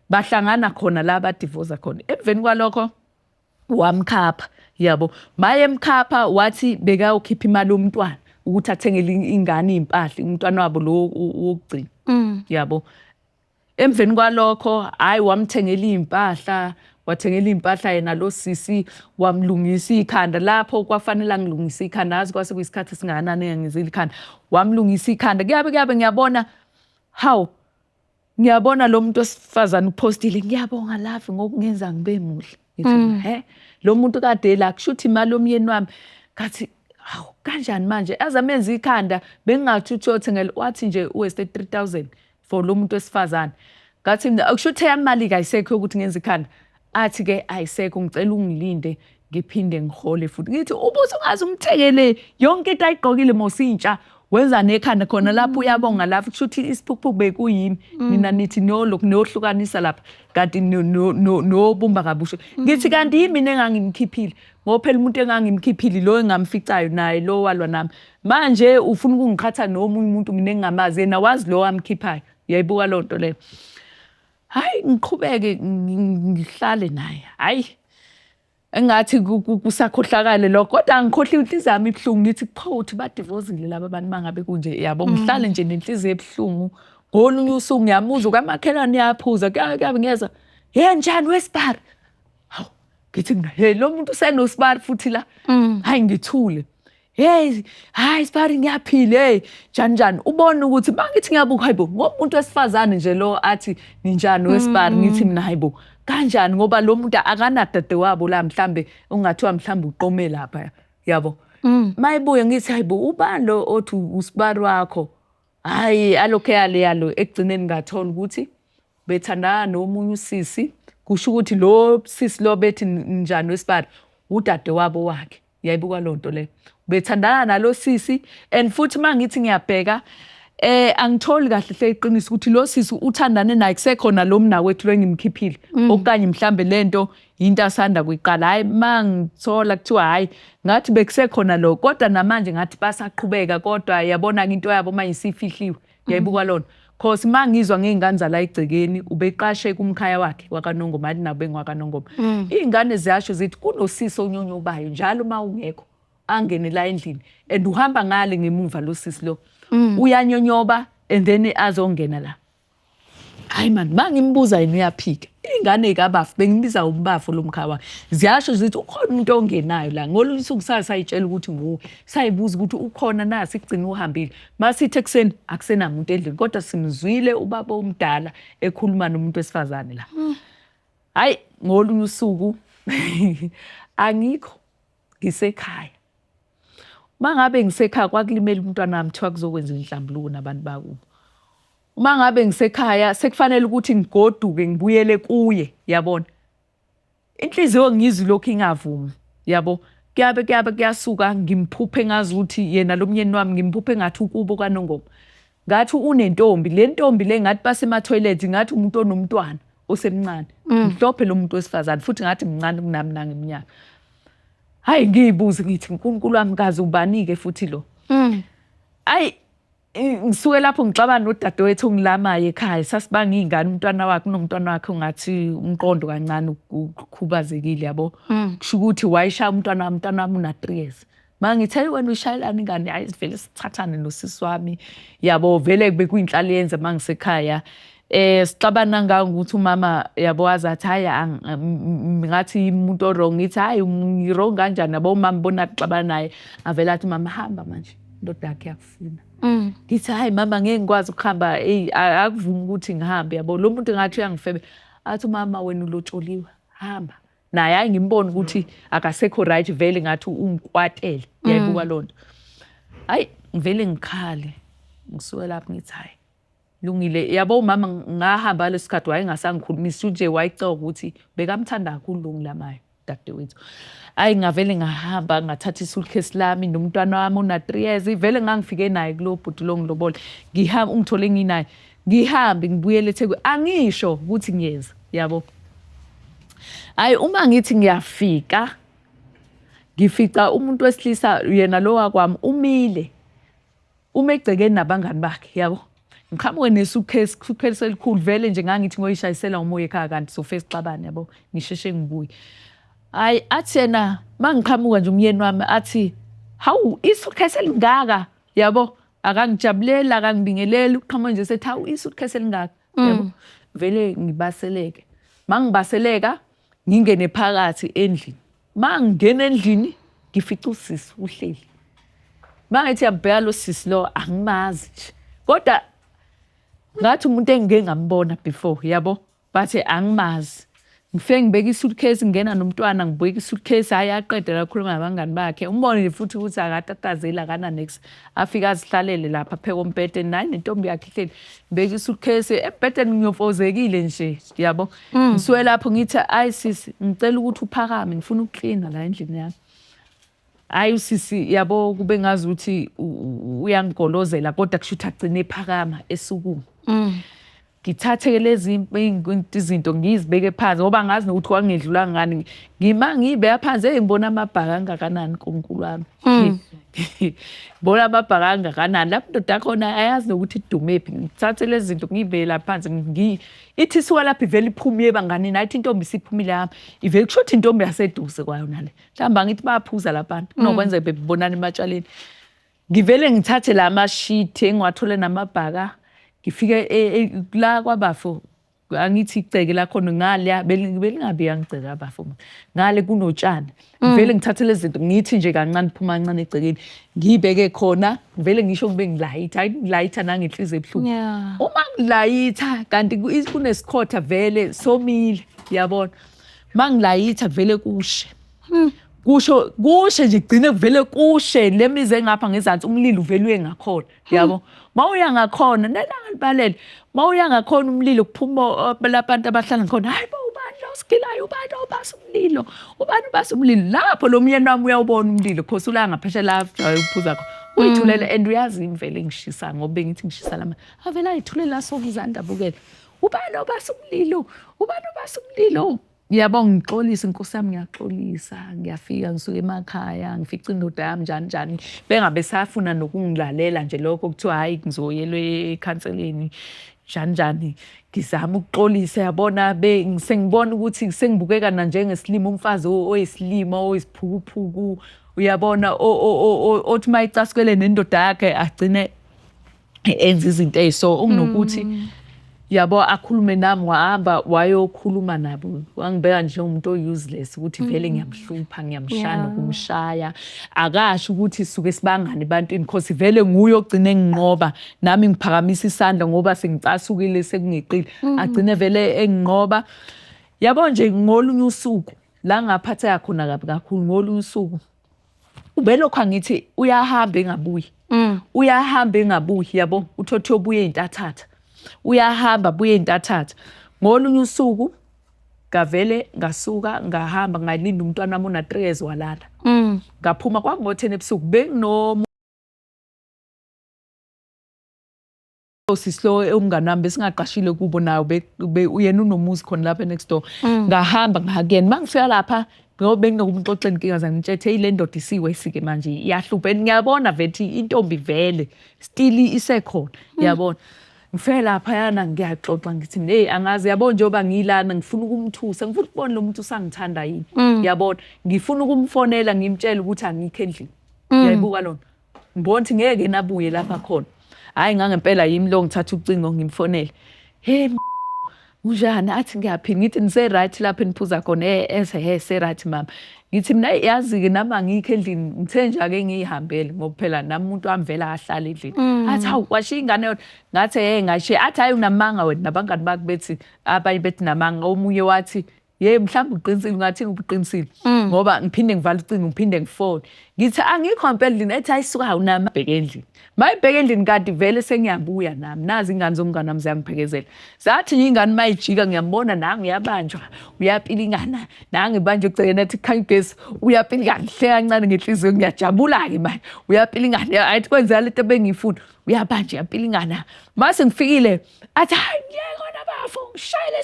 bahlangana khona la badivoza khona. Emveni kwalokho wamkhapha, yabo. Maye emkhapha, wathi bekayokhipha imali yomntwana ukuthi athengele ingane iy'mpahla, umntwana wabo lo wokugcina, yabo. Emveni kwalokho, hhayi, wamthengela iy'mpahla. Wathengela iy'mpahla yena lo sisi, wamlungisa ikhanda lapho kwafanele angilungise ikhanda, angazi kwase kuyisikhathi esingakanani engangenzile ikhanda. Wamlungisa ikhanda, kuyabe kuyabe ngiyabona, hawu, ngiyabona lo muntu wesifazane uphostile, ngiyabonga love ngokungenza ngibe muhle. Ngithi he, lo muntu kade la kusho ukuthi imali yomyeni wami. Ngathi hawu kanjani manje, aze amenze ikhanda bengingathi uthi uyothengela, wathi nje u-waste 3000 for lo muntu wesifazane. Ngathi mina akusho ukuthi eyami imali-ke ayisekho yokuthi ngenze ikhanda. Athi-ke ayisekho, ngicela ungilinde ngiphinde ngihole futhi. Ngithi ubuze ungaze umthengele yonke into ayigqokile mos intsha, wenza nekhanda khona lapho uyabonga lapho, kusho ukuthi isiphukuphuku bekuyimi. Nina nithi niyolokhu niyohlukanisa lapha kanti niyobumba kabusha. Ngithi kanti yimi mina engangimkhiphile, ngoba phela umuntu engangimkhiphile lo engamficayo naye lo walwa nami. Manje ufuna ukungiqhatha nomunye umuntu mina engingamazi, yena wazi lo amkhiphayo. Uyayibuka leyo nto leyo. Hhayi ngiqhubeke ngihlale naye, hhayi engathi kusakhohlakale lokho, kodwa angikhohliwe, inhliziyo yami ibuhlungu. Ngithi pho uthi badivozile laba bantu mangabe kunje, yabo. Ngihlale nje nenhliziyo ebuhlungu. Ngolunye usuku ngiyamuzwa kwamakhelwane uyaphuza, kuyabe ngiyezwa, he njani wesibari? Hawu, ngithi mina he lo muntu usenosibari futhi la. Hayi ngithule. Hey, hayi sibari ngiyaphila, hey njani njani. Ubone ukuthi mangithi ngiyabuka, hayibo, ngoba umuntu wesifazane nje lo athi ninjani wesibari, ngithi mina hayibo kanjani, ngoba lo muntu akanadadewabo la, mhlambe ungathiwa mhlambe uqome lapha, yabo. Mayibuye ngithi hayibo ubani lo othi usibari wakho? Hayi alokho yale yalo, ekugcineni ngathola ukuthi bethandana nomunye usisi, kusho ukuthi lo sisi lo bethi njani wesibari udadewabo wakhe. Uyayibuka leyo nto leyo. Bethandana nalo sisi, and futhi mangithi ngiyabheka angitholi kahle hle iqiniso ukuthi lo sisi uthandane naye kusekhona lo mnakwethu lo engimkhiphile, okanye mhlambe lento into asanda kuyiqala. Hayi mangithola kuthiwa hayi ngathi bekusekhona lo, kodwa namanje ngathi basaqhubeka, kodwa yabona into yabo manje isifihliwe. Uyayibuka lona. Cause mangizwa ngey'ngane zala egcekeni, ubeqashe kumkhaya wakhe wakaNongoma, athi nabo bengwakaNongoma. Iy'ngane ziyasho zithi kunosisi onyonyobayo njalo uma ungekho angene la endlini, and uhamba ngale ngemuva lo sisi lo. Uyanyonyoba and then azongena la. Hayi man, mangimbuza yena uyaphika. Iy'ngane y'kabafu, bengimbiza umbafu lo mkhaya wakhe. Ziyasho zithi ukhona umuntu ongenayo la. Ngolunye usuku sayitshela ukuthi nguwe. Sayibuza ukuthi ukhona na, sikugcina uhambile. Masithi ekuseni akusenamuntu endlini, kodwa simzwile ubaba omdala ekhuluma nomuntu wesifazane la. Hayi ngolunye usuku angikho, ngisekhaya. Uma ngabe ngisekhaya kwakulimele umntwana wami, kuthiwa kuzokwenziwa inhlambuluko nabantu bakubo. Uma ngabe ngisekhaya sekufanele ukuthi ngigoduke ngibuyele kuye, yabona. Inhliziyo ngizwe lokhu ingavumi, yabo. Kuyabe kuyabe kuyasuka ngimphuphe ngazi ukuthi yena lo myeni wami ngimphuphe ngathi ukubo kaNongoma. Ngathi unentombi, le ntombi le ngathi basema-toilet, ngathi umuntu onomntwana osemncane. Mhlophe lo muntu wesifazane futhi ngathi mncane kunami nangeminyaka. Hayi ngiyibuze ngithi uNkulunkulu wami kazi ubani-ke futhi lo. Ayi ngisuke lapho ngixabana nodadewethu ongilamayo ekhaya, sasibanga iy'ngane, umntwana wakhe unomntwana wakhe ongathi umqondo kancane ukhubazekile, yabo. Kusho ukuthi wayeshaya umntwana wami, umntwana wami una-3 years. Mangithi hey wena uyishayelani ingane, hayi sivele sithathane nosisi wami, yabo. Vele bekuyinhlalo yenze mangisekhaya. Sixabana ngangokuthi umama yabo waze athi hayi ngathi umuntu o-wrong, ngithi hayi ngi-wrong kanjani, yabo. Umama bona kuxabana naye, avele athi mama hamba manje, indoda yakhe iyakufuna. Ngithi hayi mama ngeke ngikwazi ukuhamba, eyi akuvumi ukuthi ngihambe, yabo. Lo muntu ngathi uyangifebe, athi umama wena ulotsholiwe, hamba. Naye hayi ngimbone ukuthi akasekho right, vele ngathi ungikwatele, uyayibuka loo nto. Hayi ngivele ngikhale, ngisuke lapho ngithi hayi lungile, yabo. Umama ngahamba leso sikhathi wayengasangikhulumisi nje, wayeceka ukuthi bekamthanda kakhulu lo ngilamayo dadewethu. Hayi ngavele ngahamba ngathatha isuitcase lami nomntwana wami ona-3 years, vele ngangifike naye kulo bhuti lo ngilobole. Ngihamba ungithole nginaye, ngihambe ngibuyele eThekwini, angisho ukuthi ngiyeza, yabo. Hayi uma ngithi ngiyafika, ngifica umuntu wesilisa yena lo wakwami umile, ume egcekeni nabangani bakhe, yabo. Ngiqhamuke ne-suitcase, suitcase elikhulu vele nje ngangithi ngoyishayisela umoya ekhaya kanti sofike sixabane, yabo, ngisheshe ngibuye. Hayi athi yena mangiqhamuka nje umyeni wami athi hawu i-suitcase elingaka, yabo, akangijabuleli akangibingeleli, uqhamuka nje sethi hawu i-suitcase elingaka, yabo. Vele ngibaseleke, mangibaseleka Ngingene phakathi endlini. Ma ngingena endlini ngifica usisi uhleli. Ma ngithi yambheka lo sisi lo angimazi nje. Kodwa ngathi umuntu engike ngambona before yabo but angimazi. Ngifike ngibeka i-suitcase ngingena nomntwana ngibeka i-suitcase hhayi aqede la khuluma nabangani bakhe. Umbone nje futhi ukuthi akatatazeli akana niks. Afike azihlalele lapha pheka umbhede naye nentombi yakhe ihleli. Ngibeka i-suitcase embhedeni nginyofozekile nje yabo. Ngisuke lapho ngithi ayi sisi ngicela ukuthi uphakame ngifuna ukuklina la endlini yami. Hayi usisi yabo kube ngazi ukuthi uyangigolozela kodwa kusho ukuthi agcine ephakama esukuma. Ngithathe-ke lezi izinto ngizibeke phansi ngoba ngazi nokuthi kwangedlula ngani. Ngima ngiyibeka phansi eyi ngibona amabhaka angakanani Nkulunkulu wami. Ngibona amabhaka angakanani lapho indoda yakhona ayazi nokuthi idumephi. Ngithathe lezi zinto ngiyibeke la phansi ithi isuka lapho ivele iphume iye ebanganini ayithi intombi isiphumile yami ivele kusho ukuthi intombi yaseduze kwayo nale. Mhlawumbe angithi bayaphuza la bantu kunokwenzeka bebonana ematshaleni. Ngivele ngithathe la mashithi engiwathole namabhaka ngifike la kwabafo angithi igceke lakhona ngale belingabi angigceke abafo ngale kunotshani ngivele ngithathe lezi zinto ngithi nje kancane phuma kancane egcekeni ngiyibeke khona ngivele ngisho kube ngilayitha hayi ngilayitha nangenhliziyo ebuhlungu uma ngilayitha kanti kunesikhotha vele somile yabona uma ngilayitha kuvele kushe kusho kushe nje gcine kuvele kushe le mizi engapha ngezansi umlilo uvele uye ngakhona yabo mawuya ngakhona nelanga libalele mawuya ngakhona umlilo kuphuma labantu abahlala ngakhona hayi bo ubani lo sigilayo ubani obasa umlilo ubani ubasa umlilo lapho lo myeni wami uyawubona umlilo cause ula ngaphesheya la ajwayele ukuphuza khona uyithulele and uyazi imvele ngishisa ngoba bengithi ngishisa lama avele ayithulele asoke izandla abukele ubani obasa umlilo ubani obasa umlilo Yabo ngixolise inkosi yami ngiyaxolisa ngiyafika ngisuka emakhaya ngifica indoda yami njani njani bengabe safuna nokungilalela nje lokho kuthiwa hhayi ngizoyelwa ekhanseleni njani njani ngizama ukuxolisa yabona sengibona ukuthi sengibukeka nanjengesilima umfazi oyisilima oyisiphukuphuku uyabona othi uma ecasukele nendoda yakhe agcine enza izinto ey'so okunokuthi yabo akhulume nami wahamba wayokhuluma nabo wangibeka njengomuntu o-useless ukuthi vele ngiyamhlupha ngiyamshaya nokumshaya akasho ukuthi suke sibangane ebantwini cause vele nguye ogcine enginqoba nami ngiphakamisa isandla ngoba sengicasukile sekungeqile agcine vele enginqoba yabo nje ngolunye usuku la ngaphatheka khona kabi kakhulu ngolunye usuku ubelokhu angithi uyahamba engabuyi uyahamba engabuyi yabo uthothe uyobuya ey'ntathatha uyahamba abuye ey'ntathatha ngolunye usuku ngavele ngasuka ngahamba ngalinda umntwana wami ona-3 years walala ngaphuma kwakungo-10 ebusuku bengino sisi lo umngani wami besingaqashile kubo nawo yena unomuzi khona lapha next door ngahamba ngakuyena uma ngifika lapha ngoba benginokumxoxela inkinga zami ngitshethe hey le ndoda isiwe isike manje iyahlupha and ngiyabona vethi intombi vele still isekhona yabona ngifike laphayana ngiyaxoxa ngithi hey angazi yabo njengoba ngilana ngifuna ukumthusa ngifuna ukubona lo muntu usangithanda yini yabona ngifuna ukumfonela ngimtshele ukuthi angikho endlini uyayibuka lona ngibona ukuthi ngeke nabuye lapha khona hhayi ngangempela yimi lo ngithatha ucingo ngimfonele hey unjani athi ngiyaphila ngithi nise-right lapho eniphuza khona ese he se-right mama ngithi mina yazi-ke nami angikho endlini ngithe nje ake ngiyihambele ngoba phela nami umuntu wami vele akahlala endlini athi hawu washiya ingane yodwa ngathi he ngashiya athi hhayi unamanga wena nabangani bakho bethi abanye bethi namanga omunye wathi Ye mhlawumbe uqinisile ungathi uqinisile ngoba ngiphinde ngivale ucingo ngiphinde ngifone ngithi angikho ngempela endlini ethi hayi suka awunami bheke endlini mayibheke endlini kanti vele sengiyabuya nami nazi ingane zomngane wami ziyangiphekezela zathi nje ingane mayijika ngiyambona nangu uyabanjwa uyapilingana nangu ibanjwa egcekeni athi khanya ugesi uyapilingana ngihleka kancane ngenhliziyo ngiyajabula-ke manje uyapilingana ayithi kwenzeka lento ebengiyifuna uyabanjwa uyapilingana mase ngifikile athi hayi ngiyeke wena bafo ngishayele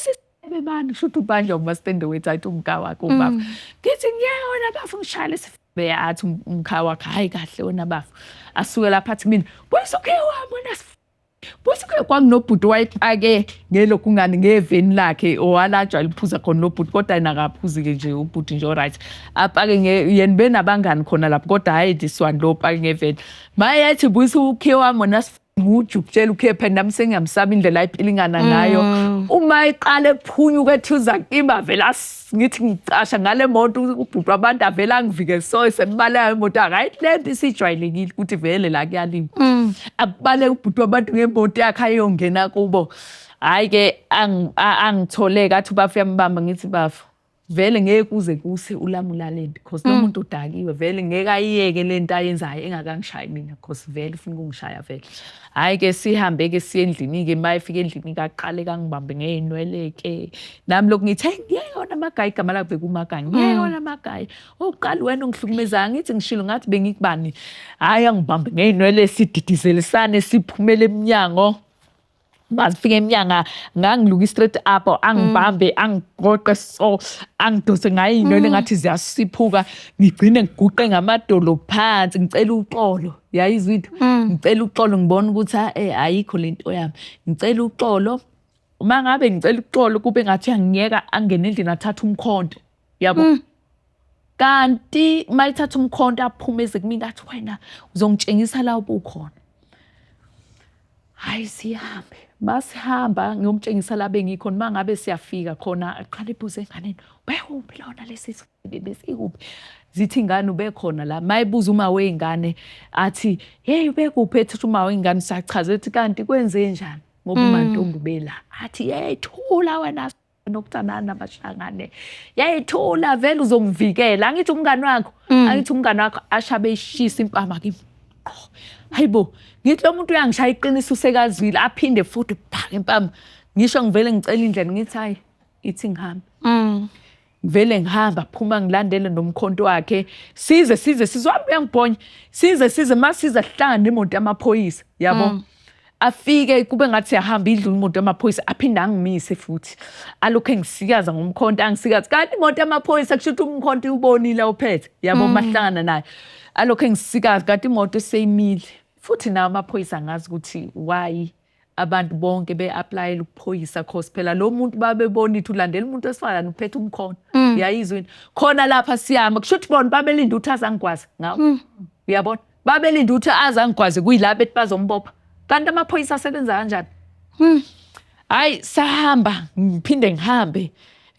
Bebani kusho ukuthi ubanjwa umastende wethu athi umka wakhe ubaba. Ngithi ngiyeke wena bafo ngishayele isifebe athi umkhaya wakhe hayi kahle wena bafo. Asuke lapha athi mina buyisa ukhiye wami wena buyisa ukhiye kwakunobhuti wayepake ngelokhu ngani ngeveni lakhe owala ajwayele ukuphuza khona lo bhuti kodwa yena akaphuzi-ke nje ubhuti nje oright. Apake yena benabangani khona lapho kodwa hhayi this one lo opake ngeveni. Maye yathi buyisa ukhiye wami wena. Ngujukutshela ukhephe nami sengiyamsaba indlela ayipilingana ngayo. Uma eqala ephunyuka ethuza kimi avela ngithi ngicasha ngale moto ubhuti wabantu avela angivike so sembaleka imoto akayilembi isijwayelekile ukuthi vele la kuyaliwa. Akubaleka ubhuti wabantu ngemoto yakhe ayongena kubo. Hhayi-ke angitholeke athi ubafo uyambamba ngithi bafo vele ngeke kuze kuse ulamula lento because lo muntu udakiwe vele ngeke ayiyeke lento ayenzayo engakangishayi mina because vele ufuna ukungishaya vele. Hhayi-ke sihambe-ke siye endlini-ke uma efika endlini kaqale kangibambe ngey'nwele-ke nami lokhu ngithi hey ngiyeke wona amagayi igama lakhe bekumagayi ngiyeke wona amagayi oqala wena ongihlukumezayo ngithi ngishilo ngathi bengikubani. Hhayi angibambe ngey'nwele sididizelisane siphumele emnyango. Masifika emnyanga ngangiluka straight up angibambe angigoqe so angidose ngayo iy'nwele ngathi ziyasiphuka ngigcine ngiguqe ngamadolo phansi ngicela uxolo yayizwa into ngicela uxolo ngibona ukuthi eh ayikho lento yami ngicela uxolo uma ngabe ngicela uxolo kube ngathi uyangiyeka angene endlini athathe umkhonto yabo kanti uma ethatha umkhonto aphume eze kumina athi wena uzongitshengisa la ubukhona. Hhayi sihambe masihamba ngiyomtshengisa la bengikhona uma ngabe siyafika khona aqale ebuze enganeni ubekuphi lona lesi besikuphi zithi ingane ubekhona la mayebuza uma wey'ngane athi hey ubekuphi ethi uma wey'ngane sachaza ethi kanti kwenze njani ngoba umantombi ubela athi hey thula wena nokuthandana nabashangane yayithula vele uzongivikela angithi umngani wakho angithi umngani wakho ashabe ishisa impama kimi hayibo ngithi lo muntu uyangishaya iqiniso usekazwile aphinde futhi phaka impama ngisho ngivele ngicela indlela ngithi hayi ithi ngihambe ngivele ngihamba phuma ngilandele nomkhonto wakhe size size sizwami uyangibhonya size size masiza sihlangane nemoto yamaphoyisa yabo afike kube ngathi siyahamba idlula imoto yamaphoyisa aphinde angimise futhi alokhu engisikaza ngomkhonto angisikaza kanti imoto yamaphoyisa kusho ukuthi umkhonto iwubonile awuphethe yabo mahlangana naye alokhu engisikaza kanti imoto seyimile futhi nawo amaphoyisa angazi ukuthi why abantu bonke be-aplayela ukuphoyisa cause phela lo muntu babebona ithi ulandela umuntu wesifazane uphethe umkhonto uyayizwa yini khona lapha siyama kusho ukuthi bona babelinde ukuthi azangigwaza ngawo uyabona babelinde ukuthi azangigwaze kuyila bethi bazombopha kanti amaphoyisa asebenza kanjani hayi sahamba ngiphinde ngihambe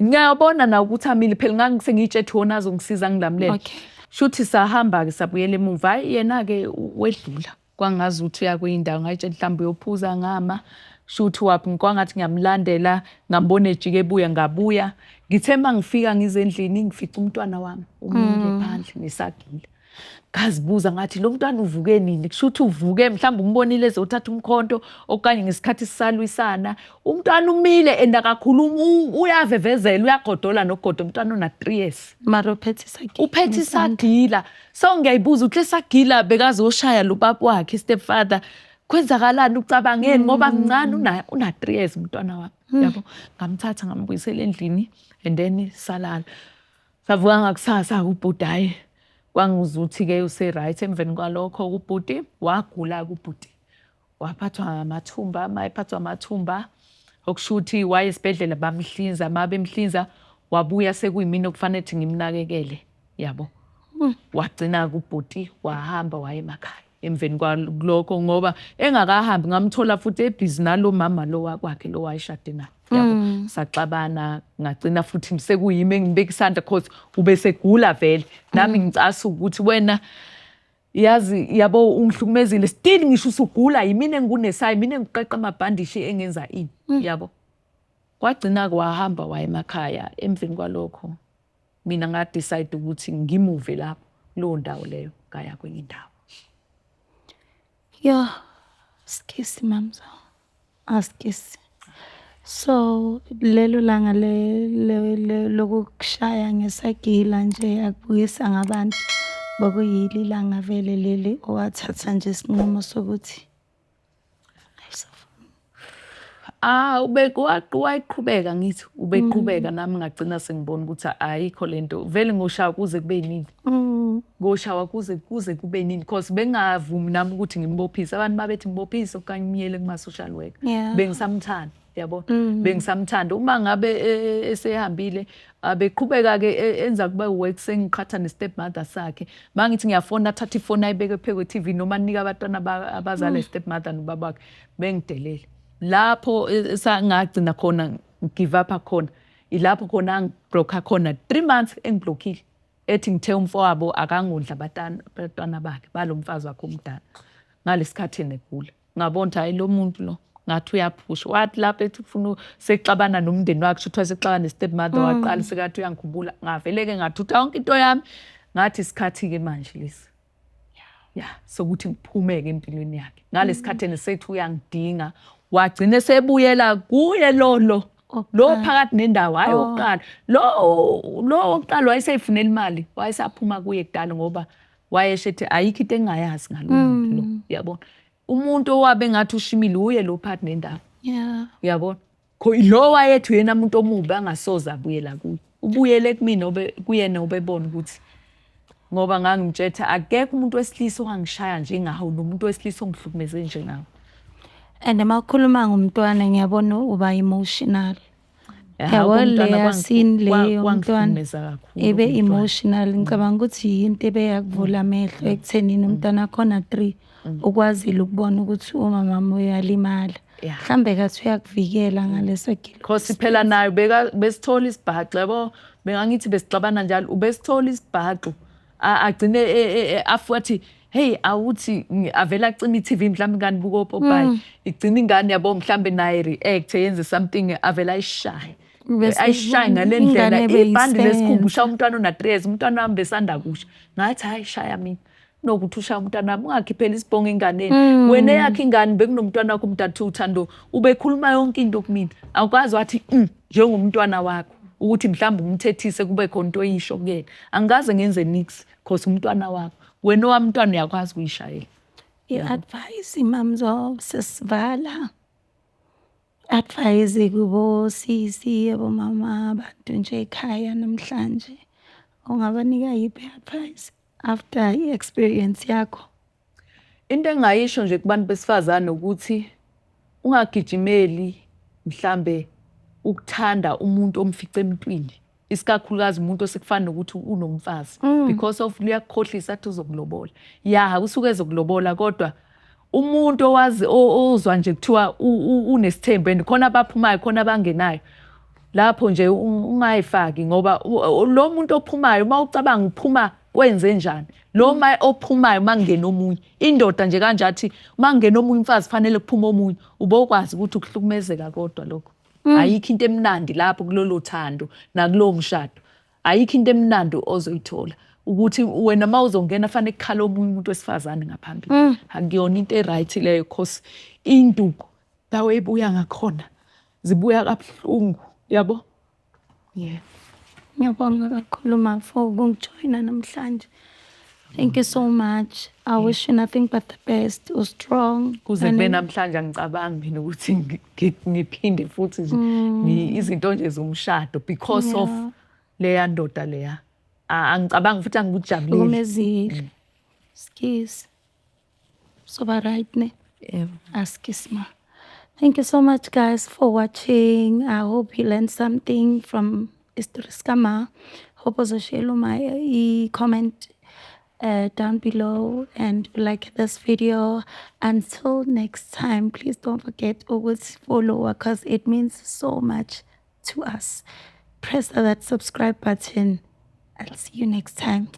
ngiyabona na ukuthi amile phela ngangisengiyitshethe wona azongisiza ngilamulele Okay. shuthi sahamba-ke sabuyela emuva hhayi yena-ke wedlula kwangazi ukuthi uya kuyindawo ngayitshela mhlawumbe uyophuza ngama shuthi waphi kwangathi ngiyamlandela ngambona ejike ebuya ngabuya ngithe uma ngifika ngize endlini ngifica umntwana wami umile phandle nesagila ngazibuza ngathi lo mntwana uvuke nini kusho ukuthi uvuke mhlawumbe umbonile ezothatha umkhonto okanye ngesikhathi sisalwisana umntwana umile and akakhuluma uyavevezela uyagodola nokugoda umntwana una-3 years Mara uphethe isagila. uphethe isagila so ngiyayibuza ukuthi lesagila bekazoshaya lo baba wakhe stepfather kwenzakalani ucabangeni ngoba mncane una 3 years umntwana wami yabo ngamthatha ngambuyisela endlini and then salala savuka ngakusasa ubhuti hayi kwangizuthi-ke use-right emveni kwalokho ubhuti wagula-ke ubhuti waphathwa amathumba uma ephathwa amathumba okusho ukuthi waye esibhedlela bamhlinza uma bemhlinza wabuya sekuyimina okufanele ukuthi ngimnakekele yabo wagcina kubhuti wahamba waya emakhaya emveni kwalokho ngoba engakahambi ngamthola futhi ebhizi nalo mama lo wakwakhe lo wayeshade naye yabo saxabana ngagcina futhi sekuyimi engibeka isandla cause ubesegula vele nami ngicasa ukuthi wena yazi yabo ungihlukumezile still ngisho usugula yimina engikunesayo mina engiqeqa amabhandishi engenza ini yabo kwagcina kwahamba waya emakhaya emveni kwalokho mina nga-decide ukuthi ngimuve lapho kuleyo ndawo leyo ngaya kwenye indawo. Yo, skisi mamzo. Askisi. So lelo langa le lokukushaya ngesagila nje akubukisa ngabantu bekuyilo ilanga vele leli owathatha nje isinqumo sokuthi ayisafuni. Ah wayiqhubeka ngithi ubeqhubeka nami ngagcina sengibona ukuthi ayikho lento vele ngoshawa kuze kube nini. Ngoshawa kuze kube nini because bengavumi nami ukuthi ngimbophise abantu babethi ngibophise okanye ngiyele kuma social worker. Bengisamthanda. yabo. Bengisamthanda. Uma ngabe esehambile, abeqhubeka-ke enza kube work, sengiqhatha ne-step mother sakhe. Ma ngithi ngiyafona, athathe ifoni ayibeke phezu kwe-TV, noma anike abantwana abazala i-step mother nobaba wakhe, bengidelele. Lapho sangagcina khona give up khona, ilapho khona angiblocka khona 3 months, engiblockile, ethi ngithe umfowabo akangondla abantwana bakhe balo mfazi wakhe omdala ngalesikhathi negula. Ngabona ukuthi hayi, lo muntu lo ngathi uyaphusha. Wathi lapho ethi ufuna sexabana nomndeni wakhe, shuthi wasexabana ne-step mother, waqala sekathi uyangikhumbula. Ngavele-ke ngathutha yonke into yami, ngathi isikhathi-ke manje lesi ya sokuthi ngiphume-ke empilweni yakhe. Ngalesikhathi ene sethi uyangidinga, wagcina sebuyela kuye lo lo phakathi nendawo, hhayi wokuqala. Lo lo wokuqala wayeseyifunela imali, wayesaphuma kuye kudala, ngoba wayesho ethi ayikho into engingayazi ngalo muntu lo, uyabona. Umuntu owabe ngathi ushimile uye lo phakathi nendawo, uyabona. Lo wayethi uyena muntu omubi angasoze abuyela kuye, ubuyele kumina obe kuyena obebona ukuthi ngoba ngangimtshetha akekho umuntu wesilisa ongangishaya njengawo, nomuntu wesilisa ongihlukumeze njengawo. And uma ukhuluma ngomntwana, ngiyabona uba emotional. Yabo, leya scene leyo umntwana ebe emotional, ngicabanga ukuthi yinto ebeyakuvula amehlo ekuthenini umntwana akhona 3 ukwazile ukubona ukuthi umama uyalimala. Mhlambe kathi uyakuvikela ngaleso gilo. Cause phela nayo beka besithola isibhaxu, yabo, bengangithi besixabana njalo, ubesithola isibhaxu, agcine afuthi, hey, awuthi avele acime i-TV, mhlawumbe ingane ibuka opopayi, igcina ingane, yabo, mhlambe naye react, yenze something, avele ayishaye. Bese ayishaye ngale ndlela ingane ibhandi lesikhumba. Beyisenza. Ushaya umntwana ona-3 years, umntwana wami besanda kusha. Ngathi hayi, shaya mina nokuthi ushaya umntwana wami, ungakhipheli isibhongo enganeni. Wena eyakho ingane, bekunomntwana wakho umntathu uThando, ubekhuluma yonke into kumina, awukwazi wathi njengomntwana wakho ukuthi mhlawumbe umthethise, kube khona into oyisho kuyena. Angikaze ngenze nix, cause umntwana wakho. Wena owami umntwana uyakwazi ukuyishayela. I-advice, Mamzo, sesivala. Advice kubo sisi, abomama, abantu nje ekhaya namhlanje. Ungabanika yiphi i-advice after i-experience yakho? Into engingayisho nje kubantu besifazane ukuthi ungagijimeli mhlambe ukuthanda umuntu omfice emntwini, isikakhulukazi umuntu osekufana nokuthi unomfazi, because of luyakukhohlisa, athi uzokulobola. Ya, usuke ezokulobola, kodwa umuntu owazi ozwa nje kuthiwa unesithembu and khona abaphumayo, khona abangenayo lapho nje, ungayifaki, ngoba lo muntu ophumayo, uma ucabanga uphuma kwenze njani lo ma ophumayo, uma kungena omunye indoda nje kanje, athi uma kungena omunye umfazi fanele kuphume omunye, ubokwazi ukuthi ukuhlukumezeka. Kodwa lokho ayikho into emnandi lapho kulolo thando nakulowo mshado, ayikho into emnandi ozoyithola ukuthi wena uma uzongena fanele kukhala omunye umuntu wesifazane ngaphambili. Akuyona into e-right leyo, cause induku lawo ebuya ngakhona zibuya kabuhlungu, yabo, yeah. Ngiyabonga kakhulu ma for ukungijoyina namhlanje. Thank you so much. I wish you nothing but the best. U strong. Kuze kube namhlanje angicabangi mina ukuthi ngiphinde futhi nje izinto nje zomshado because of leya ndoda leya. Angicabangi futhi, angikujabuleli. Hlukumezile. Skis. Soba right ne? Yebo. Askies ma. Thank you so much, guys, for watching. I hope you learned something from isitori sikama. Hope uzoshare my comment down below and like this video. Until next time, please don't forget always follow because it means so much to us. Press that subscribe button. I'll see you next time.